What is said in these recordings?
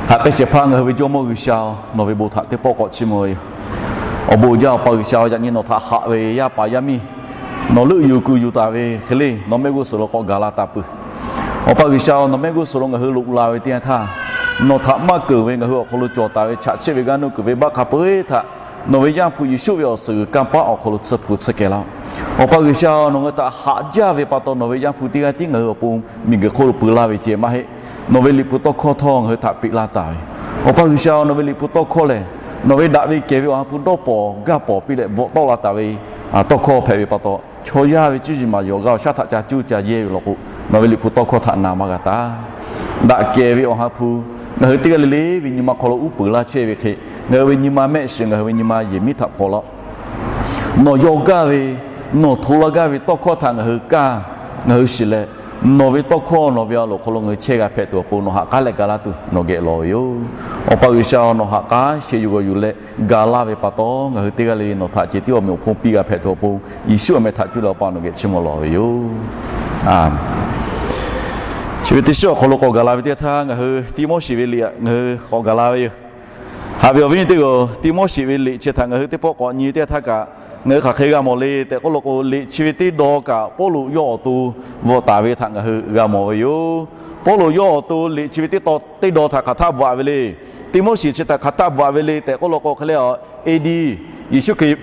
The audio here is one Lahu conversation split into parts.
Haꞈ pehnˇ shehˍ hpaˇ ngaˬ hui ve Jawˇmawˇ G'uiˬsha-oˬ, nawˬ ve bon htaꞈ teˇ pawˆ k'awꞈ chiˇ mvuh ve yoˬ. Awˬ bon uiˍ jaˇ Awˬ pa G'uiˬsha-oˬ, yaꞈ nyi nawˬ htaꞈ haꞈ ve yaˇ paˍ yaˇ miˇ nawˬ leuˆ yuˬ kuiˬ yuˬ taˍ ve hk'e le, nawˬ mehˆ g'uˇ suhˍ lo k'awꞈ gaˬ la taˍ peuˬ. Awˬ pa G'uiˬsha-oˬ, nawˬ mehˆ g'uˇ suhˍ lo ngaˬ hui loꞈ la ve teˇ yanˇ htaˇ, nawˬ htaꞈ maˇ keunˍ ve ngaˬ hui awˬ hk'aw lo cawˬ taˍ ve chaꞈ cheˆ ve g'aˇ nuˇ kuiˬ venˇbaˆ hk'a peu-eˬ htaꞈ nawˬ ve Yaˇ hpu Yeˍsuˆ ve awˬ suhˍ g'uiˬ kanˇ paˆ awˬ hk'aw lo tsuhˇ hpu tsuhˇ kehˬ laˇ-oˆ. Awˬ pa G'uiˬsha-oˬ, nawˬ ngaˬ hui htaꞈ haꞈ jaˇ ve pa taw nawˬ ve Yaˇ hpu teˇ g'aˇ tiˉ ngaˬ hui awˬ pon miˬguiˬ hk'oˆ lo peu laˇ ve ceh maˇ heˆ. Nawˬ ve Liꞈ hpu tawˇ hkawˇ htawˇ ngaˬ hui htaꞈ peꞈ laˇ taˍ ve, Awˬ pa G'uiˬsha-oˬ, nawˬ ve Liꞈ hpu tawˇ hkawˇ lehˬ, nawˬ ve daꞈ ve kehˬ ve Awˬ ha hpu dawˇ pawnˍ gaˇ pawnˍ piˇ leh bvuhꞈ tawˆ la taˍ ve tawˇ hkawˇ hpehꞈ ve pa taw, chaw yaˇ ve cuˇ yiˍ maˍ yawˬ g'a awˬ shaˉ htaꞈ ca cuˇ ca yehˇ ve law k'o, nawˬ ve Liꞈ hpu tawˇ hkawˇ htaꞈ na maˇ g'a taˍ. Daꞈ kehˬ ve Awˬ ha hpu ngaˬ hui teˇ g'aˇ le le ve nyi ma hk'aw lo uˉ peunˍ laˇ chehˇ ve hk'e, ngaˬ hui ve nyi ma mehˆ shiˍ ngaˬ hui ve nyi ma yehˬ miˉ htaꞈ hpaw laˇ-oˆ. Nawˬ yaw gaˇ ve, nawˬ hto laˇ gaˇ ve tawˇ hkawˇ htaꞈ ngaˬ hui kaˇ, ngaˬ hui shiˍ leh, nawˬ ve tawˇ hkawˇ nawˬ ve a loˍ hk'aw lo ngaˬ hui chehˇ g'a hpehꞈ tuˬ awˬ pon nawˬ ha k'aˉ leh ga laˇ tuˬ nawˬ geh lawˬ ve yoˬ. Awˬ pa G'uiˬsha-oˬ, nawˬ ha k'aˉ sheh yuˬ g'awˬ yuˬ leh ga laˇ ve pa taw, ngaˬ hui teˇ g'aˇ le le nawˬ htaꞈ ceh tiˉ awˬ meꞈ awˬ hponˇ piˇ g'a hpehꞈ tuˬ awˬ pon, Yeˍsuˆ awˬ meh htaꞈ cuˇ leh Awˬ pa nawˬ geh chiˇ mvuh lawˬ ve yoˬ. Chi ve teˇ shiˉ awˬ hk'aw lo k'awꞈ gaˬ la ve teˇ yanˇ htaˇ, ngaˬ hui Tiˆmoˉseˍ ve liꞈ ngaˬ hui k'awꞈ gaˬ la ve yoˬ. Haꞈ ve awˬ viˉ awˬ nyi teˇ g'aˇ-oˬ, Tiˆmoˉseˍ ve liꞈ chi htaꞈ ngaˬ hui teˇ pawˆ k'awꞈ nyi teˇ yanˇ htaˇ kaꞈ, ngaˬ hui hk'aˬ hk'e g'a mawˬ le tehꞈ k'oˆ law k'o, liꞈ chi ve teˇ daw kaꞈ Pawˇluꞈ yawˇ awˬ to bvuhꞈ taˍ ve htaꞈ ngaˬ hui g'a mawˬ ve yoˬ. Pawˇluꞈ yawˇ awˬ to liꞈ chi ve teˇ taw, teˇ daw htaꞈ hk'aˬ htaˆ bvuhꞈ ve le. Tiˆmoˉseˍ chi htaꞈ hk'aˬ htaˆ bvuhꞈ ve le tehꞈ k'oˆ law k'o, hk'e leh a, A.D. Yeˍsuˆ Hkriꞈ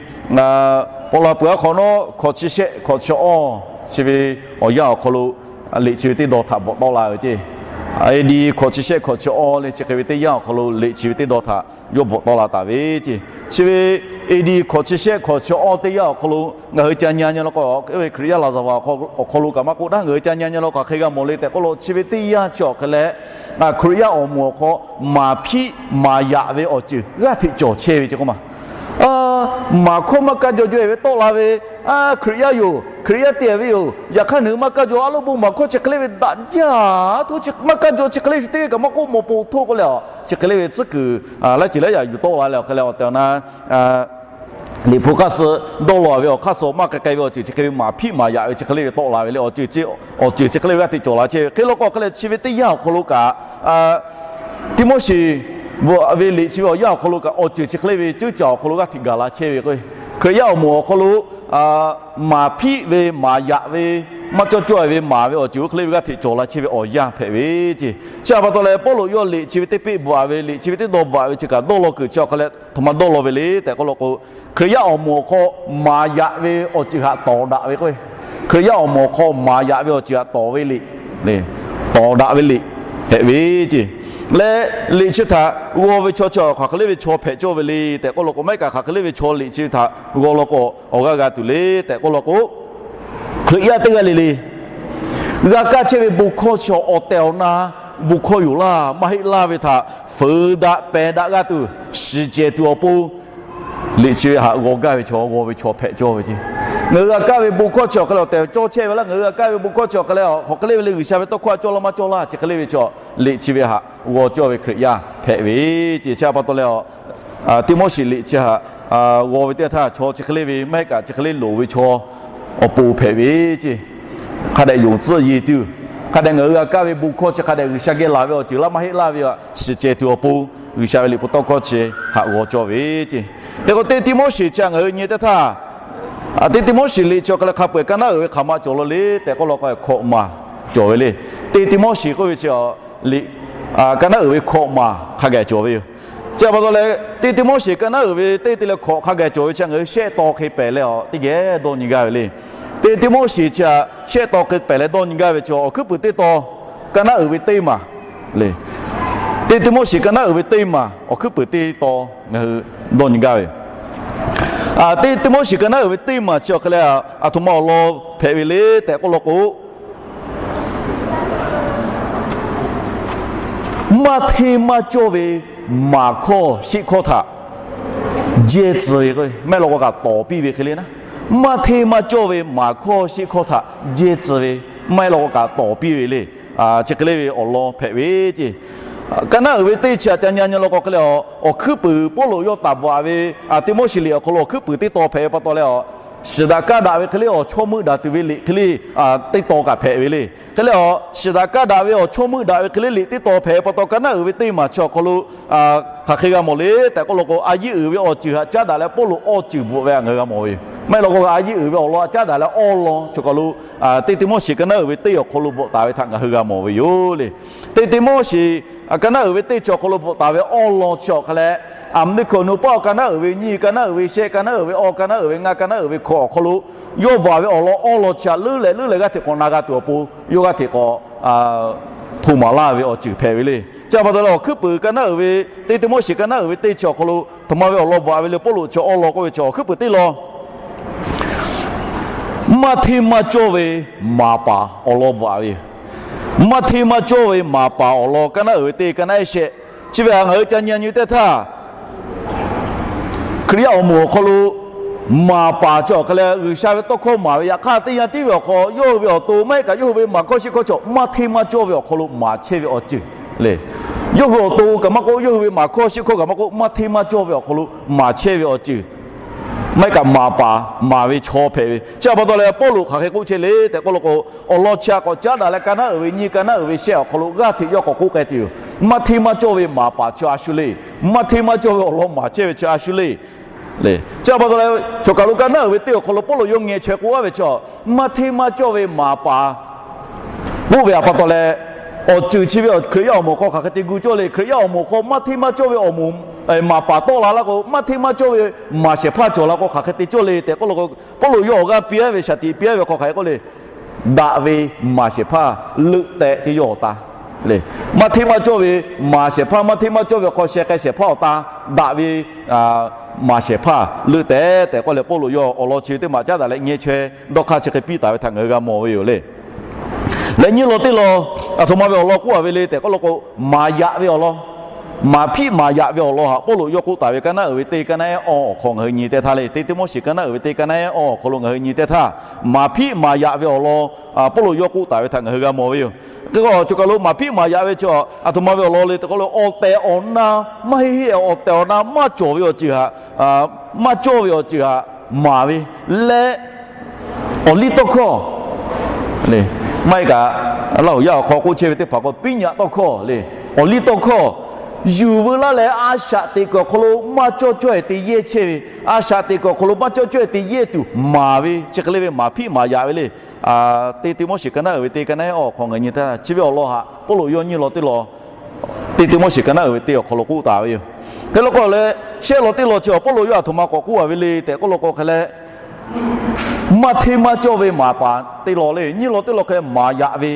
paw la peuˬ a hk'awꞈ nawˉ hkawꞈ chi shehˆ hkawꞈ chi awˇ, chi ve awˬ yanˇ awˬ hk'aw lo liꞈ chi ve teˇ daw htaꞈ bvuhꞈ tawˆ la ve ceˇ. A.D. hkawꞈ chi shehˆ hkawꞈ chi awˇ le chi hk'e ve teˇ yanˇ awˬ hk'aw lo liꞈ chi ve teˇ daw htaꞈ yawˇ bvuhꞈ tawˆ la taˍ ve ceˇ. Chi ve A.D. hkawꞈ chi shehˆ hkawꞈ chi awˇ teˇ yanˇ awˬ hk'aw lo ngaˬ hui ca nyi nyi law k'o, Hkriꞈ yaˇ laˍzaˍvaˍ awˬ hk'aw lo kaꞈ maˇ k'oˆ daˇ, ngaˬ hui ca nyi nyi law k'o hk'aˬ hk'e g'a mawˬ le tehꞈ k'oˆ law, chi ve teˇ yanˇ chi awˬ hk'e leh, Hkriꞈ yaˇ awˬ moˍ awˬ hk'aw maˍ hpiˆ maˍ yaꞈ ve awˬ ceuˬ g'aˇ hteꞈ cawˬ chehˇ ve ceˇ k'oˆ ma. Maˍ hkawˇ maˇ kaˇ jaw jaw-e ve tawˆ la ve, Hkriꞈ yaˇ yoˬ, Hkriꞈ yaˇ te ve yoˬ, yaꞈ hk'aˇ nawˬ hui maˇ kaˇ jaw, a loˉ bon maˍ hkawˇ chi hk'e le ve daꞈ jaˇ, a htoˇ maˇ kaˇ jaw chi hk'e le ve teˇ g'aˇ kaꞈ maˇ k'oˆ mawˬ po htoˇ k'oˆ leh a, chi hk'e le ve tcuhˉ kuiˬ laiˉ ceuˬ laiˉ yaꞈ yuˬ tawˆ la leh awˬ hk'e leh awˬ tehˬ awˬ na Liꞈ hpu hk'aˇ suh dawˇ law ve awˬ hk'aˇ suh maˇ k'ai k'ai ve awˬ ceuˬ chi hk'e ve maˍ hpiˆ maˍ yaꞈ ve chi hk'e le ve tawˆ la ve le, awˬ ceuˬ chi hk'e le ve g'aˇ hteꞈ cawˬ la chehˇ ve hk'e law k'o, hk'e leh chi ve teˇ yanˇ awˬ hk'aw lo kaꞈ Tiˆmoˉseˍ ve liꞈ chi ve awˬ yanˇ awˬ hk'aw lo kaꞈ awˬ ceuˬ chi hk'e le ve ceuˇ caˬ awˬ hk'aw lo g'aˇ hteꞈ gaˬ la chehˇ ve k'o, Hkriꞈ yaˇ awˬ moˍ awˬ hk'aw lo maˍ hpiˆ ve maˍ yaꞈ ve, maˇ cawˇ cawˇ-e ve maˍ ve awˬ ceuˬ oˇ hk'e le ve g'aˇ hteꞈ cawˬ la chehˇ ve awˬ yanˇ hpehꞈ ve ceˇ. Chi htaꞈ pa taw leh Pawˇluꞈ yawˇ liꞈ chi ve teˇ peˆ bvuhꞈ-a ve, liꞈ chi ve teˇ daw bvuhꞈ-a ve chi kaꞈ dawˇ law kuiˬ chi awˬ hk'e leh htoꞈ ma dawˇ law ve le tehꞈ k'oˆ law k'o, Hkriꞈ yaˇ awˬ moˍ awˬ hk'aw maˍ yaꞈ ve awˬ ceuˬ htaꞈ tawˍ daꞈ ve k'o, Hkriꞈ yaˇ awˬ moˍ awˬ hk'aw maˍ yaꞈ ve awˬ ceuˬ htaꞈ tawˍ ve liꞈ, tawˍ daꞈ ve liꞈ hpehꞈ ve ceˇ. Leh liꞈ chi htaꞈ g'aw ve chaw chi hk'aˬ hk'e le ve chaw hpehꞈ cawˇ ve le tehꞈ k'oˆ law k'o, maˇ heˆ kaꞈ hk'aˬ hk'e le ve chaw liꞈ chi htaꞈ g'aw law k'o awˬ g'aˇ g'a tuˬ le tehꞈ k'oˆ law k'o, Hkriꞈ yaˇ teˇ g'aˇ le le g'a kaˇ chehˇ ve bon hkawˇ chi awˬ tehˬ awˬ na bon hkawˇ yoˬ laˇ maˇ heˆ laˇ ve htaꞈ fuiˍ daꞈ pehˬ daꞈ g'a tuˬ shiˍ cehˬ tuˬ awˬ pon, liꞈ chi ve htaꞈ g'aw gaˇ ve chaw, g'aw ve chaw hpehꞈ cawˇ ve ceˇ. Ngaˬ hui g'a kaˇ ve bon hkawˇ chi awˬ hk'e leh awˬ tehˬ cawˇ chehˇ ve laˇ, ngaˬ hui g'a kaˇ ve bon hkawˇ chi awˬ hk'e leh awˬ hk'aˬ hk'e le ve le G'uiˬsha ve tawˇ hkawˇ htaꞈ cawˇ laˇ maˇ cawˇ laˇ chi hk'e le ve chaw, liꞈ chi ve htaꞈ g'aw cawˇ ve Hkriꞈ yaˇ hpehꞈ ve ceˇ. Chi htaꞈ pa taw leh Tiˆmoˉseˍ liꞈ chi htaꞈ g'aw ve teˇ htaˇ chaw chi hk'e le ve maˇ heˆ kaꞈ chi hk'e le loˍ ve chaw awˬ pon hpehꞈ ve ceˇ. Hk'a dehꞈ yonˍ tcuhˆ yeˬ tuˬ, hk'a dehꞈ ngaˬ hui g'a kaˇ ve bon hkawˇ chi hk'a dehꞈ G'uiˬsha geh laˬ ve awˬ ceuˬ laˇ maˇ heˆ laˇ ve shiˍ cehˬ tuˬ awˬ pon, G'uiˬsha ve liꞈ hpu tawˇ hkawˇ chi htaꞈ g'aw cawˇ ve ceˇ. Hk'e k'o, teˇ Tiˆmoˉseˍ chi htaꞈ ngaˬ hui nyi teˇ htaˇ, teˇ Tiˆmoˉseˍ liꞈ chi awˬ hk'e leh hk'a peu-eˬ ka naˉ uiˍ ve hk'aˬ ma cawˬ law le tehꞈ k'oˆ law k'o, hkawꞈ maˬ cawˬ ve le. Teˇ Tiˆmoˉseˍ k'oˆ ve chi liꞈ ka naˉ uiˍ ve hkawꞈ maˬ hk'a gaˬ cawˬ ve yoˬ. Chi htaꞈ pa taw leh, teˇ Tiˆmoˉseˍ ka naˉ uiˍ ve teˇ te leh hkawꞈ hk'a gaˬ cawˬ ve chi ngaˬ hui shehˆ taw hk'e pehˍ leh awˬ teˇ geh dawˇ nyi gaˇ ve le. Teˇ Tiˆmoˉseˍ chi htaꞈ shehˆ taw hk'e pehˍ leh dawˇ nyi gaˇ ve chi awˬ hkuiˉ puiˍ teˇ taw ka naˉ uiˍ ve teˇ maˬ le. Teˇ Tiˆmoˉseˍ ka naˉ uiˍ ve teˇ maˬ awˬ hkuiˉ puiˍ teˇ taw ngaˬ hui dawˇ nyi gaˇ ve. Teˇ Tiˆmoˉseˍ ka naˉ uiˍ ve teˇ maˬ chi awˬ hk'e leh aˬ htoꞈ ma awˬ lawn hpehꞈ ve le tehꞈ k'oˆ law k'o, maˇ hteˇ maˇ cawˇ ve maˍ hkawˇ sheˆ hkawˇ htaꞈ jehˇ tcuh ve k'o, maˇ heˆ law k'o kaꞈ tawˍ piˇ ve hk'e le naˉ, maˇ hteˇ maˇ cawˇ ve maˍ hkawˇ sheˆ hkawˇ htaꞈ jehˇ tcuh ve, maˇ heˆ law k'o kaꞈ tawˍ piˇ ve le. Chi hk'e le ve awˬ lawn hpehꞈ ve ceˇ. Ka naˉ uiˍ ve teˇ chi htaꞈ ca nyi nyi law k'o hk'e leh, awˬ hkuiˉ puiˍ Pawˇluꞈ yawˇ taˍ bvuhꞈ-a ve Tiˆmoˉseˍ liꞈ awˬ hk'aw lo awˬ hkuiˉ puiˍ teˇ taw hpehꞈ ve pa taw leh, shiˍ daꞈ kaˇ daꞈ ve hk'e le awˬ chawˇ meuˆ daꞈ tuˬ ve liꞈ hk'e le teˇ taw kaꞈ hpehꞈ ve le. Hk'e le a, shiˍ daꞈ kaˇ daꞈ ve awˬ chawˇ meuˆ daꞈ ve hk'e le liꞈ teˇ taw hpehꞈ pa taw, ka naˉ uiˍ ve teˇ maˬ chi awˬ hk'aw lo hk'aˬ hk'e g'a mawˬ le tehꞈ k'oˆ law k'o, a yiˇ uiˍ ve awˬ ceuˬ htaꞈ caˉ daꞈ leh Pawˇluꞈ awˇ ceuˬ bvuhꞈ ve htaꞈ ngaˬ hui g'a mawˬ ve yoˬ. Maˇ heˆ law k'o, a yiˇ uiˍ ve awˬ lawn htaꞈ caˉ daꞈ leh awˇ lawn chi awˬ hk'aw lo, teˇ Tiˆmoˉseˍ ka naˉ uiˍ ve teˇ awˬ hk'aw lo bvuhꞈ taˍ ve htaꞈ ngaˬ hui g'a mawˬ ve yoˬ le. Teˇ Tiˆmoˉseˍ ka naˉ uiˍ ve teˇ chi awˬ hk'aw lo bvuhꞈ taˍ ve awˇ lawn chi awˬ hk'a leh, aˬ miˍ teˇ hkawꞈ nu paˆ awˬ ka naˉ uiˍ ve nyiˇ, ka naˉ uiˍ ve shehˆ, ka naˉ uiˍ ve awˇ, ka naˉ uiˍ ve ngaˇ, ka naˉ uiˍ ve hkawꞈ awˬ hk'aw lo yawˇ bvuhꞈ ve awˬ lawn awˇ lawn chi htaꞈ leuˉ leh leuˉ leh g'aˇ hteꞈ k'awꞈ na g'a tuˬ awˬ pon, yawˇ g'aˇ hteꞈ k'awꞈ hto maˍ laˇ ve awˬ ceuˬ hpehꞈ ve le. Chi pa taw leh awˬ hkuiˉ puiˍ ka naˉ uiˍ ve, teˇ Tiˆmoˉseˍ ka naˉ uiˍ ve teˇ chi awˬ hk'aw lo htoꞈ ma ve awˬ lawn bvuhꞈ ve le, Pawˇluꞈ chi awˇ lawn k'oˆ ve chi awˬ hkuiˉ puiˍ teˇ lawn maˇ hteˇ maˇ cawˇ ve maˍ paˍ awˬ lawn bvuhꞈ ve yoˬ. Maˇ hteˇ maˇ cawˇ ve maˍ paˍ awˬ lawn ka naˉ uiˍ ve teˇ, ka naˉ ehˉ shehˆ. Chi ve htaꞈ ngaˬ hui ca nyi nyi teˇ htaˇ, Hkriꞈ yaˇ awˬ moˍ awˬ hk'aw lo maˍ paˍ chi awˬ hk'a leh G'uiˬsha ve tawˇ hkawˇ maˍ ve yaꞈ hk'aˇ, teˇ yanˇ tiˉ ve awˬ hk'aw yawˇ hui ve awˬ to maˇ heˆ kaꞈ yawˇ hui ve maˍ hkawˇ shiˆ hkawˇ chi maˍ hteˇ maˇ cawˇ ve awˬ hk'aw lo maˍ chehˇ ve awˬ ceuˬ le. Yawˇ hui awˬ to kaꞈ maˇ k'oˆ, yawˇ hui ve maˍ hkawˇ shiˆ hkawˇ kaꞈ maˇ k'oˆ, maˇ hteˇ maˇ cawˇ ve awˬ hk'aw lo maˍ chehˇ ve awˬ ceuˬ maˇ heˆ kaꞈ maˍ paˍ maˍ ve chaw hpehꞈ ve. Chi pa taw leh Pawˇluꞈ hk'aˬ hk'e k'oˆ chehˇ le tehꞈ k'oˆ law k'o, awˬ lawn chi htaꞈ k'awꞈ caˉ daꞈ leh ka naˉ uiˍ ve nyiˇ, ka naˉ uiˍ ve shehˆ awˬ hk'aw lo g'aˇ hteꞈ yawˇ k'awꞈ k'oˆ k'ai tuˬ yoˬ. Maˇ hteˇ maˇ cawˇ ve maˍ paˍ chi a shu le. Maˇ hteˇ maˇ cawˇ ve awˬ lawn maˍ chehˇ ve chi a shu le. Chi pa taw leh choˬ kaˬ lo ka naˉ uiˍ ve teˇ awˬ hk'aw lo Pawˇluꞈ yawˇ ngeh chaweh k'oˆ laˇ ve chi, maˇ hteˇ maˇ cawˇ ve maˍ paˍ k'oˆ ve htaꞈ pa taw leh, awˬ ceuˬ chi ve Hkriꞈ yaˇ awˬ moˍ hk'aw hk'aˬ hk'e te gu cawˇ le. Hkriꞈ yaˇ awˬ moˍ hk'aw maˇ hteˇ maˇ cawˇ ve awˬ moˍ maˍ paˍ tawˆ la laˇ k'o, maˇ hteˇ maˇ cawˇ ve maˍ shehˍ hpaˇ cawˬ la k'o hk'aˬ hk'e te cawˇ le tehꞈ k'oˆ law k'o, Pawˇluꞈ yawˇ awˬ g'aˇ piˇ aˉ ve shaˍ tiꞈ piˇ aˉ ve hk'aw hk'aˬ hk'e k'oˆ le. Daꞈ ve maˍ shehˍ hpaˇ leuˆ tehꞈ te yawˇ awˬ ta le. Maˇ hteˇ maˇ cawˇ ve maˍ shehˍ hpaˇ, maˇ hteˇ maˇ cawˇ ve hk'aw sheh k'ai shehˍ hpaˇ awˬ ta, daꞈ ve maˍ shehˍ hpaˇ leuˆ tehꞈ tehꞈ k'oˆ leh Pawˇluꞈ yawˇ awˬ lawn chi ve teˇ maˬ caˉ daꞈ leh ngeh chaweh dawˇ hk'aˇ chi hk'e piˇ taˍ ve htaꞈ ngaˬ hui g'a mawˬ ve yoˬ le. Leh nyiˇ lawn teˇ lawn, aˬ htoꞈ ma ve awˬ lawn k'oˆ a ve le tehꞈ k'oˆ law k'o, maˍ yaꞈ ve awˬ lawn, maˍ hpiˆ maˍ yaꞈ ve awˬ lawn htaꞈ Pawˇluꞈ yawˇ k'oˆ taˍ ve ka naˉ uiˍ ve teˇ, ka naˉ ehˉ awˇ awˬ hk'aw ngaˬ hui nyi teˇ htaˇ le. Teˇ Tiˆmoˉseˍ ka naˉ uiˍ ve teˇ, ka naˉ ehˉ awˇ awˬ hk'aw lo ngaˬ hui nyi teˇ htaˇ, maˍ hpiˆ maˍ yaꞈ ve awˬ lawn Pawˇluꞈ yawˇ k'oˆ taˍ ve htaꞈ ngaˬ hui g'a mawˬ ve yoˬ. Hk'e k'o choˬ kaˬ lo maˍ hpiˆ maˍ yaꞈ ve chi aˬ htoꞈ ma ve awˬ lawn le tehꞈ k'oˆ law k'o, awˬ tehˬ awˬ na maˇ heˆ heˆ, awˬ tehˬ awˬ na maˇ cawˬ ve awˬ ceuˬ htaꞈ, maˇ cawˇ ve awˬ ceuˬ htaꞈ maˍ ve leh, awˬ liˇ tawˇ hkawˇ le, maˇ heˆ kaꞈ Laˇ huˍ yaˇ awˬ hk'aw k'oˆ chehˇ ve teˇ hpaˍ k'o piˉ nyaꞈ tawˇ hkawˇ le, awˬ liˇ tawˇ hkawˇ yuˬ veu laˇ leh a shaꞈ teꞈ kuiˬ awˬ hk'aw lo maˇ cawˇ cawˇ-e te yehˇ chehˇ ve, a shaꞈ teꞈ kuiˬ awˬ hk'aw lo maˇ cawˇ cawˇ-e te yehˇ tuˬ maˍ ve chi hk'e le ve maˍ hpiˆ maˍ yaꞈ ve le. Teˇ Tiˆmoˉseˍ ka naˉ uiˍ ve teˇ, ka naˉ ehˉ awˇ awˬ hk'aw ngaˬ hui nyi teˇ htaˇ chi ve awˬ lawn htaꞈ Pawˇluꞈ yawˇ nyiˇ lawn teˇ lawn Teˇ Tiˆmoˉseˍ ka naˉ uiˍ ve teˇ awˬ hk'aw lo k'oˆ taˍ ve yoˬ. Hk'e law k'o leh, shehˆ lawn teˇ lawn chi awˬ Pawˇluꞈ yawˇ aˬ htoꞈ ma k'awꞈ k'oˆ a ve le tehꞈ k'oˆ law k'o hk'e leh, maˇ hteˇ maˇ cawˇ ve maˍ paˍ teˇ lawn le, nyiˇ lawn teˇ lawn hk'e maˍ yaꞈ ve,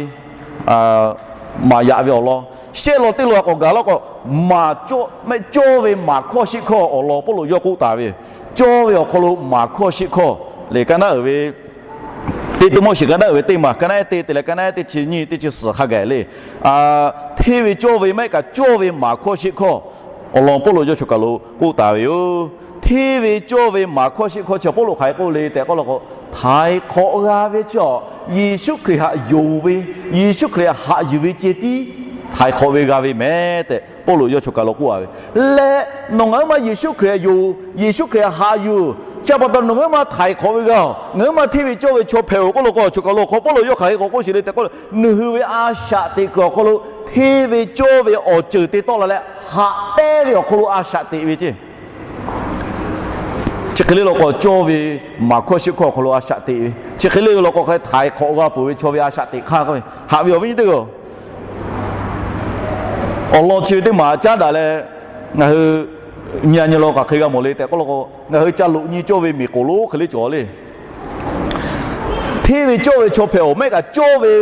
maˍ yaꞈ ve awˬ lawn. Shehˆ lawn teˇ lawn k'awꞈ gaˬ law k'o, maˍ cawˇ mehˆ cawˇ ve maˍ hkawˇ shiˆ hkawˇ awˬ lawn Pawˇluꞈ yawˇ k'oˆ taˍ ve, cawˇ ve awˬ hk'aw lo maˍ hkawˇ shiˆ hkawˇ le. Ka naˉ uiˍ ve Teˇ Tiˆmoˉseˍ ka naˉ uiˍ ve teˇ maˬ, ka naˉ ehˉ teˇ te leh ka naˉ ehˉ teˇ chi nyiˇ, teˇ chi suhˍ hk'a gaˬ le. Hteˇ ve cawˇ ve maˇ heˆ kaꞈ cawˇ ve maˍ hkawˇ shiˆ hkawˇ awˬ lawn Pawˇluꞈ yawˇ choˬ kaˬ lo k'oˆ taˍ ve yoˬ. Hteˇ ve cawˇ ve maˍ hkawˇ shiˆ hkawˇ chi Pawˇluꞈ hk'aˬ hk'e k'oˆ le tehꞈ k'oˆ law k'o, htaiˍ hk'awꞈ g'a ve chi a, Yeˍsuˆ Hkriꞈ htaꞈ yonˍ ve, Yeˍsuˆ Hkriꞈ haꞈ yuˬ ve ceh tiˉ htaiˍ hk'awꞈ ve g'a ve mehˍ tehꞈ Pawˇluꞈ yawˇ choˬ kaˬ lo k'oˆ a ve leh, nawˬ ngaˬ huiˉ ma Yeˍsuˆ Hkriꞈ yonˍ, Yeˍsuˆ Hkriꞈ haꞈ yuˬ, chi pa taw nawˬ ngaˬ huiˉ ma htaiˍ hk'awꞈ ve g'a-oˬ, ngaˬ huiˉ ma hteˇ ve cawˇ ve chaw hpehꞈ-oˬ k'oˆ law k'o, choˬ kaˬ lo hk'aw Pawˇluꞈ yawˇ hk'aˬ hk'e k'awꞈ k'oˆ sheˍ le tehꞈ k'oˆ le, nawˬ hui ve a shaꞈ teꞈ kuiˬ awˬ hk'aw lo hteˇ ve cawˇ ve awˬ ceuˬ te tawˆ la leh haꞈ pehnˇ ve awˬ hk'aw lo a shaꞈ teꞈ ve ceh. Chi hk'e le law k'o, cawˇ ve maˍ hkawˇ shiˆ hkawˇ awˬ hk'aw lo a shaꞈ teꞈ ve, chi hk'e le law k'o hk'e htaiˍ hk'awꞈ g'a peuˬ ve chaw ve a shaꞈ teꞈ hk'aˇ k'oˆ ve haꞈ ve awˬ viˉ nyi teˇ g'aˇ awˬ lawn chi ve teˇ maˬ caˉ daꞈ leh, ngaˬ hui nyi a nyi law kaꞈ hk'e g'a mawˬ le tehꞈ k'oˆ law k'o, ngaˬ hui ca loꞈ nyi cawˇ ve miˬ k'oˍ lonˉ hk'e le cawˬ le. Hteˇ ve cawˇ ve chaw hpehꞈ-oˬ, maˇ heˆ kaꞈ cawˇ ve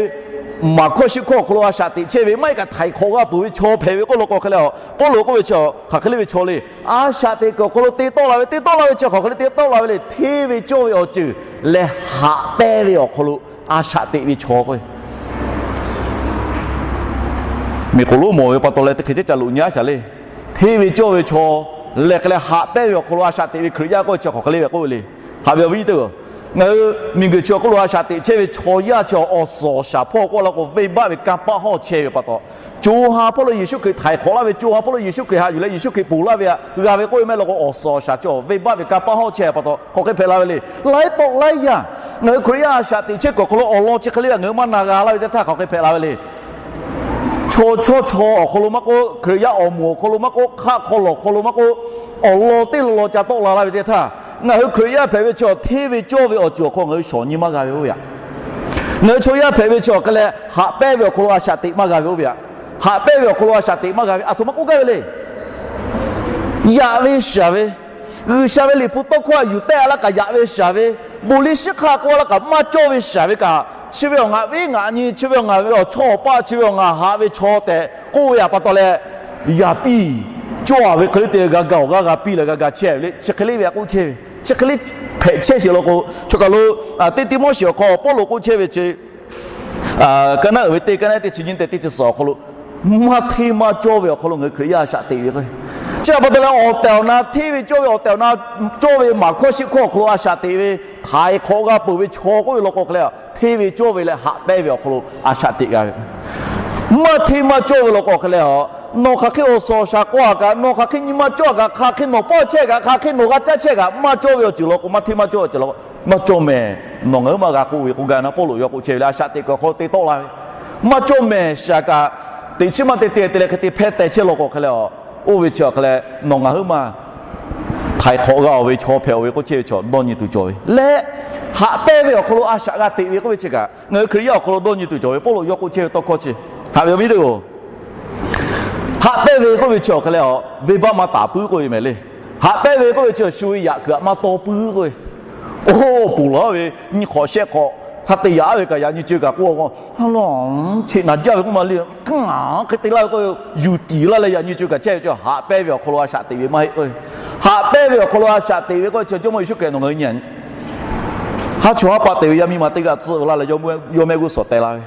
maˍ hkawˇ shiˆ hkawˇ awˬ hk'aw lo a shaꞈ teꞈ chehˇ ve, maˇ heˆ kaꞈ htaiˍ hk'awꞈ g'a peuˬ ve chaw hpehꞈ ve k'oˆ law k'o hk'e le, Pawˇluꞈ k'oˆ ve chi hk'aˬ hk'e le ve chaw le. A shaꞈ teꞈ kuiˬ awˬ hk'aw lo te tawˆ la ve, te tawˆ la ve chi hk'aˬ hk'e le te tawˆ la ve le. Hteˇ ve cawˇ ve awˬ ceuˬ leh haꞈ pehnˇ ve awˬ hk'aw lo a shaꞈ teꞈ ve chaw k'o, miˬ k'oˍ lonˉ mawˬ ve pa taw leh teˇ hk'e ceh ca loꞈ nyi a shaˍ le. Hteˇ ve cawˇ ve chaw leh hk'e leh haꞈ pehnˇ ve awˬ hk'aw lo a shaꞈ teꞈ ve Hkriꞈ yaˇ k'oˆ ve chi hk'aˬ hk'e le ve k'oˆ ve le. Haꞈ ve awˬ viˉ nyi teˇ g'aˇ, ngaˬ hui miˬ guiˬ chi awˬ hk'oˆ lo a shaꞈ teꞈ chehˇ ve chaw yaˇ chi awˬ suhˍ awˬ shaˍ hpawˇ k'oˆ law k'o, venˇ baˆ ve kanˇ paˆ hawˇ chehˇ ve pa taw, co ha hpawˇ lo Yeˍsuˆ Hkriꞈ htaiˍ hk'awꞈ laˇ ve, co ha hpawˇ lo Yeˍsuˆ Hkriꞈ haꞈ yuˬ leh Yeˍsuˆ Hkriꞈ ponˬ laˇ ve htaꞈ g'a ve k'oˆ ve maˇ heˆ law k'o, awˬ suhˍ awˬ shaˍ chi awˬ venˇbaˆ ve kanˇ paˆ hawˉ chehˇ pa taw hk'aˬ hk'e hpehꞈ la ve le. Laiˉ pawˆ laiˉ yaˇ ngaˬ hui Hkriꞈ yaˇ a shaꞈ teꞈ chehˇ kuiˬ awˬ hk'aw lo awˬ lawn chi hk'e le ngaˬ hui maˇ na g'a laˇ ve teˇ htaˇ hk'aˬ hk'e hpehꞈ la ve le. Chaw chawˇ chaw awˬ hk'aw lo maˇ k'oˆ, Hkriꞈ yaˇ awˬ moˍ awˬ hk'aw lo maˇ k'oˆ, hk'aˆ hk'aw lawˬ hk'aw lo maˇ k'oˆ, awˬ lawn teˇ lawn lawn ca tawˆ la laˇ ve teˇ htaˇ, ngaˬ hui Hkriꞈ yaˇ hpehꞈ ve chi hteˇ ve cawˇ ve awˬ ceuˬ awˬ hk'aw ngaˬ hui shawˍ nyi maˇ g'a ve oˇ ve aꞈ. Ngaˬ hui chaw yaˇ hpehꞈ ve chi awˬ hk'e leh haꞈ pehnˇ ve awˬ hk'aw lo a shaꞈ teꞈ maˇ g'a ve oˇ ve aꞈ. Haꞈ pehnˇ ve awˬ hk'aw lo a shaꞈ teꞈ maˇ g'a ve aˬ htoꞈ ma k'oˆ gaˇ ve le. Yaꞈ ve shaˍ ve, G'uiˬsha ve liꞈ hpu tawˇ hkawˇ htaꞈ yuˬ tehˆ a laˇ kaꞈ yaꞈ ve shaˍ ve, bon liˇ shiˉ hk'aˇ k'oˆ a laˇ kaꞈ maˇ cawˇ ve shaˍ ve kaꞈ, chi ve awˬ ngaˬ viˉ ngaˬ nyi, chi ve awˬ ngaˬ ve awˬ chawˇ awˬ paˆ, chi ve awˬ ngaˬ haꞈ ve chaw tehꞈ k'oˆ ve aꞈ pa taw leh, yaꞈ piˇ cawˇ a ve hk'e le te g'a ga awˬ g'aˇ g'a piˇ leh g'a ga chehˇ ve le. Chi hk'e le ve aꞈ k'oˆ chehˇ ve, chi hk'e le hpehꞈ chehˇ sheˍ law k'o, chaw kaˬ lo teˇ Tiˆmoˉseˍ awˬ hk'aw Pawˇluꞈ k'oˆ chehˇ ve chi, ka naˆ uiˍ ve teˇ, ka naˆ teˇ chi nyiˇ tehꞈ teˇ chi suhˍ awˬ hk'aw lo, maˇ hteˇ maˇ cawˇ ve awˬ hk'aw lo ngaˬ hui Hkriꞈ yaˇ a shaꞈ teꞈ ve k'o, chi aꞈ pa taw leh awˬ tehˬ awˬ na hteˇ ve cawˇ ve, awˬ tehˬ awˬ na cawˇ ve maˍ hkawˇ shiˆ hkawˇ awˬ hk'aw lo a shaꞈ teꞈ ve, htaiˍ hk'awꞈ g'a peuˬ ve chaw k'oˆ ve law k'o hk'e leh, hteˇ ve cawˇ ve leh haꞈ pehnˇ ve awˬ hk'aw lo a shaꞈ teꞈ g'a ve. Maˇ hteˇ maˇ cawˇ ve law k'o hk'e leh a, nawˬ hk'aˬ hk'e awˬ suhˍ awˬ shaˍ k'aw a kaꞈ, nawˬ hk'aˬ hk'e nyi ma cawˇ a kaꞈ, hk'aˬ hk'e nawˬ pawˆ chehˇ kaꞈ, hk'aˬ hk'e nawˬ g'a caˇ chehˇ kaꞈ, maˇ cawˇ ve awˬ ceuˬ law k'o, maˇ hteˇ maˇ cawˇ ve awˬ ceuˬ law k'o, maˇ cawˇ mehˍ. Nawˬ ngaˬ hui maˇ g'a k'oˆ ve k'oˆ gaˇ na Pawˇluꞈ yawˇ k'oˆ chehˇ ve le. A shaꞈ teꞈ kuiˬ awˬ hk'aw lo te tawˆ la ve, maˇ cawˇ mehˍ shaˍ kaꞈ, teꞈ chiˉ maˇ te te te leh hk'e te hpehˇ teh chehˇ law k'o hk'e leh a, oˇ ve chi awˬ hk'e leh nawˬ ngaˬ hui maˇ htaiˍ hk'awꞈ g'a awˬ ve chaw hpehꞈ ve k'oˆ chehˇ ve chi dawˇ nyi tuˬ cawˬ ve leh, haꞈ pehnˇ ve awˬ hk'aw lo a shaꞈ g'a teꞈ ve k'oˆ ve chi kaꞈ, ngaˬ hui Hkriꞈ yaˇ awˬ hk'aw lo dawˇ nyi tuˬ cawˬ ve Pawˇluꞈ yawˇ k'oˆ chehˇ ve tawˇ hkawˇ chi, haꞈ ve awˬ viˉ teˇ-oˬ, haꞈ pehnˇ ve k'oˆ ve chi awˬ hk'e leh a, venˇbaˆ maˇ taˍ puiˉ k'oˆ ve mehˍ le. Haꞈ pehnˇ ve k'oˆ ve chi shu ve yaꞈ kuiˬ aꞈ maˇ taw puiˉ k'oˆ ve, oˇ ponˬ laˬ ve nyi hk'awꞈ shehˆ hk'awꞈ hk'a te yaꞈ ve kaꞈ yaꞈ nyi co kaꞈ k'oˆ a k'o, ha laˬ, cheꞈ naˍ jaˇ ve k'oˆ ma le, hk'e te laˇ ve k'oˆ ve, yuˬ tiˍ laˇ leh yaꞈ nyi co kaꞈ chehˇ ve chi haꞈ pehnˇ ve awˬ hk'aw lo a shaꞈ teꞈ ve maˇ heˆ k'oˆ ve. Haꞈ pehnˇ ve awˬ hk'aw lo a shaꞈ teꞈ ve k'oˆ ve chi Jawˇmawˇ Yeˍsuˆ Hkriꞈ nawˬ ngaˬ hui nyi a nyi, haˉ chawˇ haˉ paˆ te ve yaˇ miˇ ma teˇ g'aˇ tcuhˆ ve laˇ leh yawˇ mehˆ g'uˇ suhˍ teh la ve,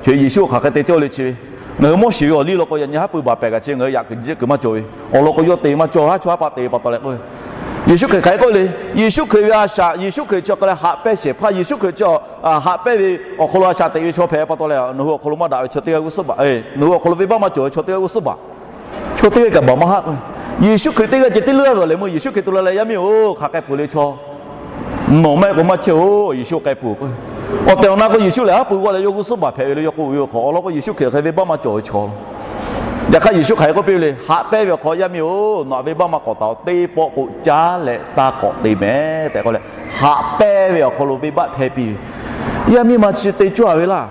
chi Yeˍsuˆ hk'aˬ hk'e te cawˇ le chi ve, ngaˬ hui Moˉseˍ ve awˬ liˇ law k'o yaꞈ nyi haˉ pui baˬ pehˍ kaꞈ chi ngaˬ hui yaꞈ kuiˬ nyi jehˇ kuiˬ maˇ cawˬ ve, awˬ lawn k'o yawˇ te maˇ cawˇ, haˉ chawˇ haˉ paˆ te ve pa taw leh k'oˆ ve, Yeˍsuˆ Hkriꞈ hk'aˬ hk'e k'oˆ le. Yeˍsuˆ Hkriꞈ ve a shaꞈ, Yeˍsuˆ Hkriꞈ chi awˬ hk'aˬ leh haꞈ pehnˇ shehˍ hpaˇ, Yeˍsuˆ Hkriꞈ chi haꞈ pehnˇ ve awˬ hk'aw lo a shaꞈ teꞈ ve chaw hpehꞈ pa taw leh, nawˬ hui awˬ hk'aw lo maˇ daꞈ ve chaw teˇ g'aˇ g'uˇ suhˉ baˬ, nawˬ hui awˬ hk'aw lo venˇbaˆ maˇ cawˬ ve chaw teˇ g'aˇ g'uˇ suhˉ baˬ, chaw teˇ g'aˇ kaꞈ baˬ maˇ haˆ k'o, Yeˍsuˆ Hkriꞈ teˇ g'aˇ ceh teˇ leuˇ g'aˇ ve awˬ leh meuˇ Yeˍsuˆ Hkriꞈ tu la leh, yaˇ miˇ-oˬ, hk'aˬ hk'e peuˬ le chaw, nawˬ maˇ heˆ k'o maˇ chehˇ-oˬ, Yeˍsuˆ k'ai peuˬ k'o, awˬ tehˬ awˬ na k'o Yeˍsuˆ lehˬ haˉ pui g'awˇ leh yawˇ g'uˇ suhˉ baˬ hpehꞈ ve le. Yawˇ k'oˆ ve awˬ hk'aw awˬ lawn k'o Yeˍsuˆ Hkriꞈ hk'e venˇbaˆ maˇ cawˬ ve chaw. Yaꞈ hk'aˇ Yeˍsuˆ hk'aˬ hk'e k'oˆ piˇ ve le, haꞈ pehnˇ ve awˬ hk'aw, yaˇ miˇ-oˬ, nawˬ aꞈ venˇbaˆ maˇ k'awꞈ taˍ-oˬ, teˇ pawˆ k'o caˉ leh taˇ k'awꞈ te mehˍ tehꞈ k'oˆ leh, haꞈ pehnˇ ve awˬ hk'aw lo venˇbaˆ hpehˇ piˇ ve. Yaˇ miˇ ma chi te cawˇ a ve laˇ.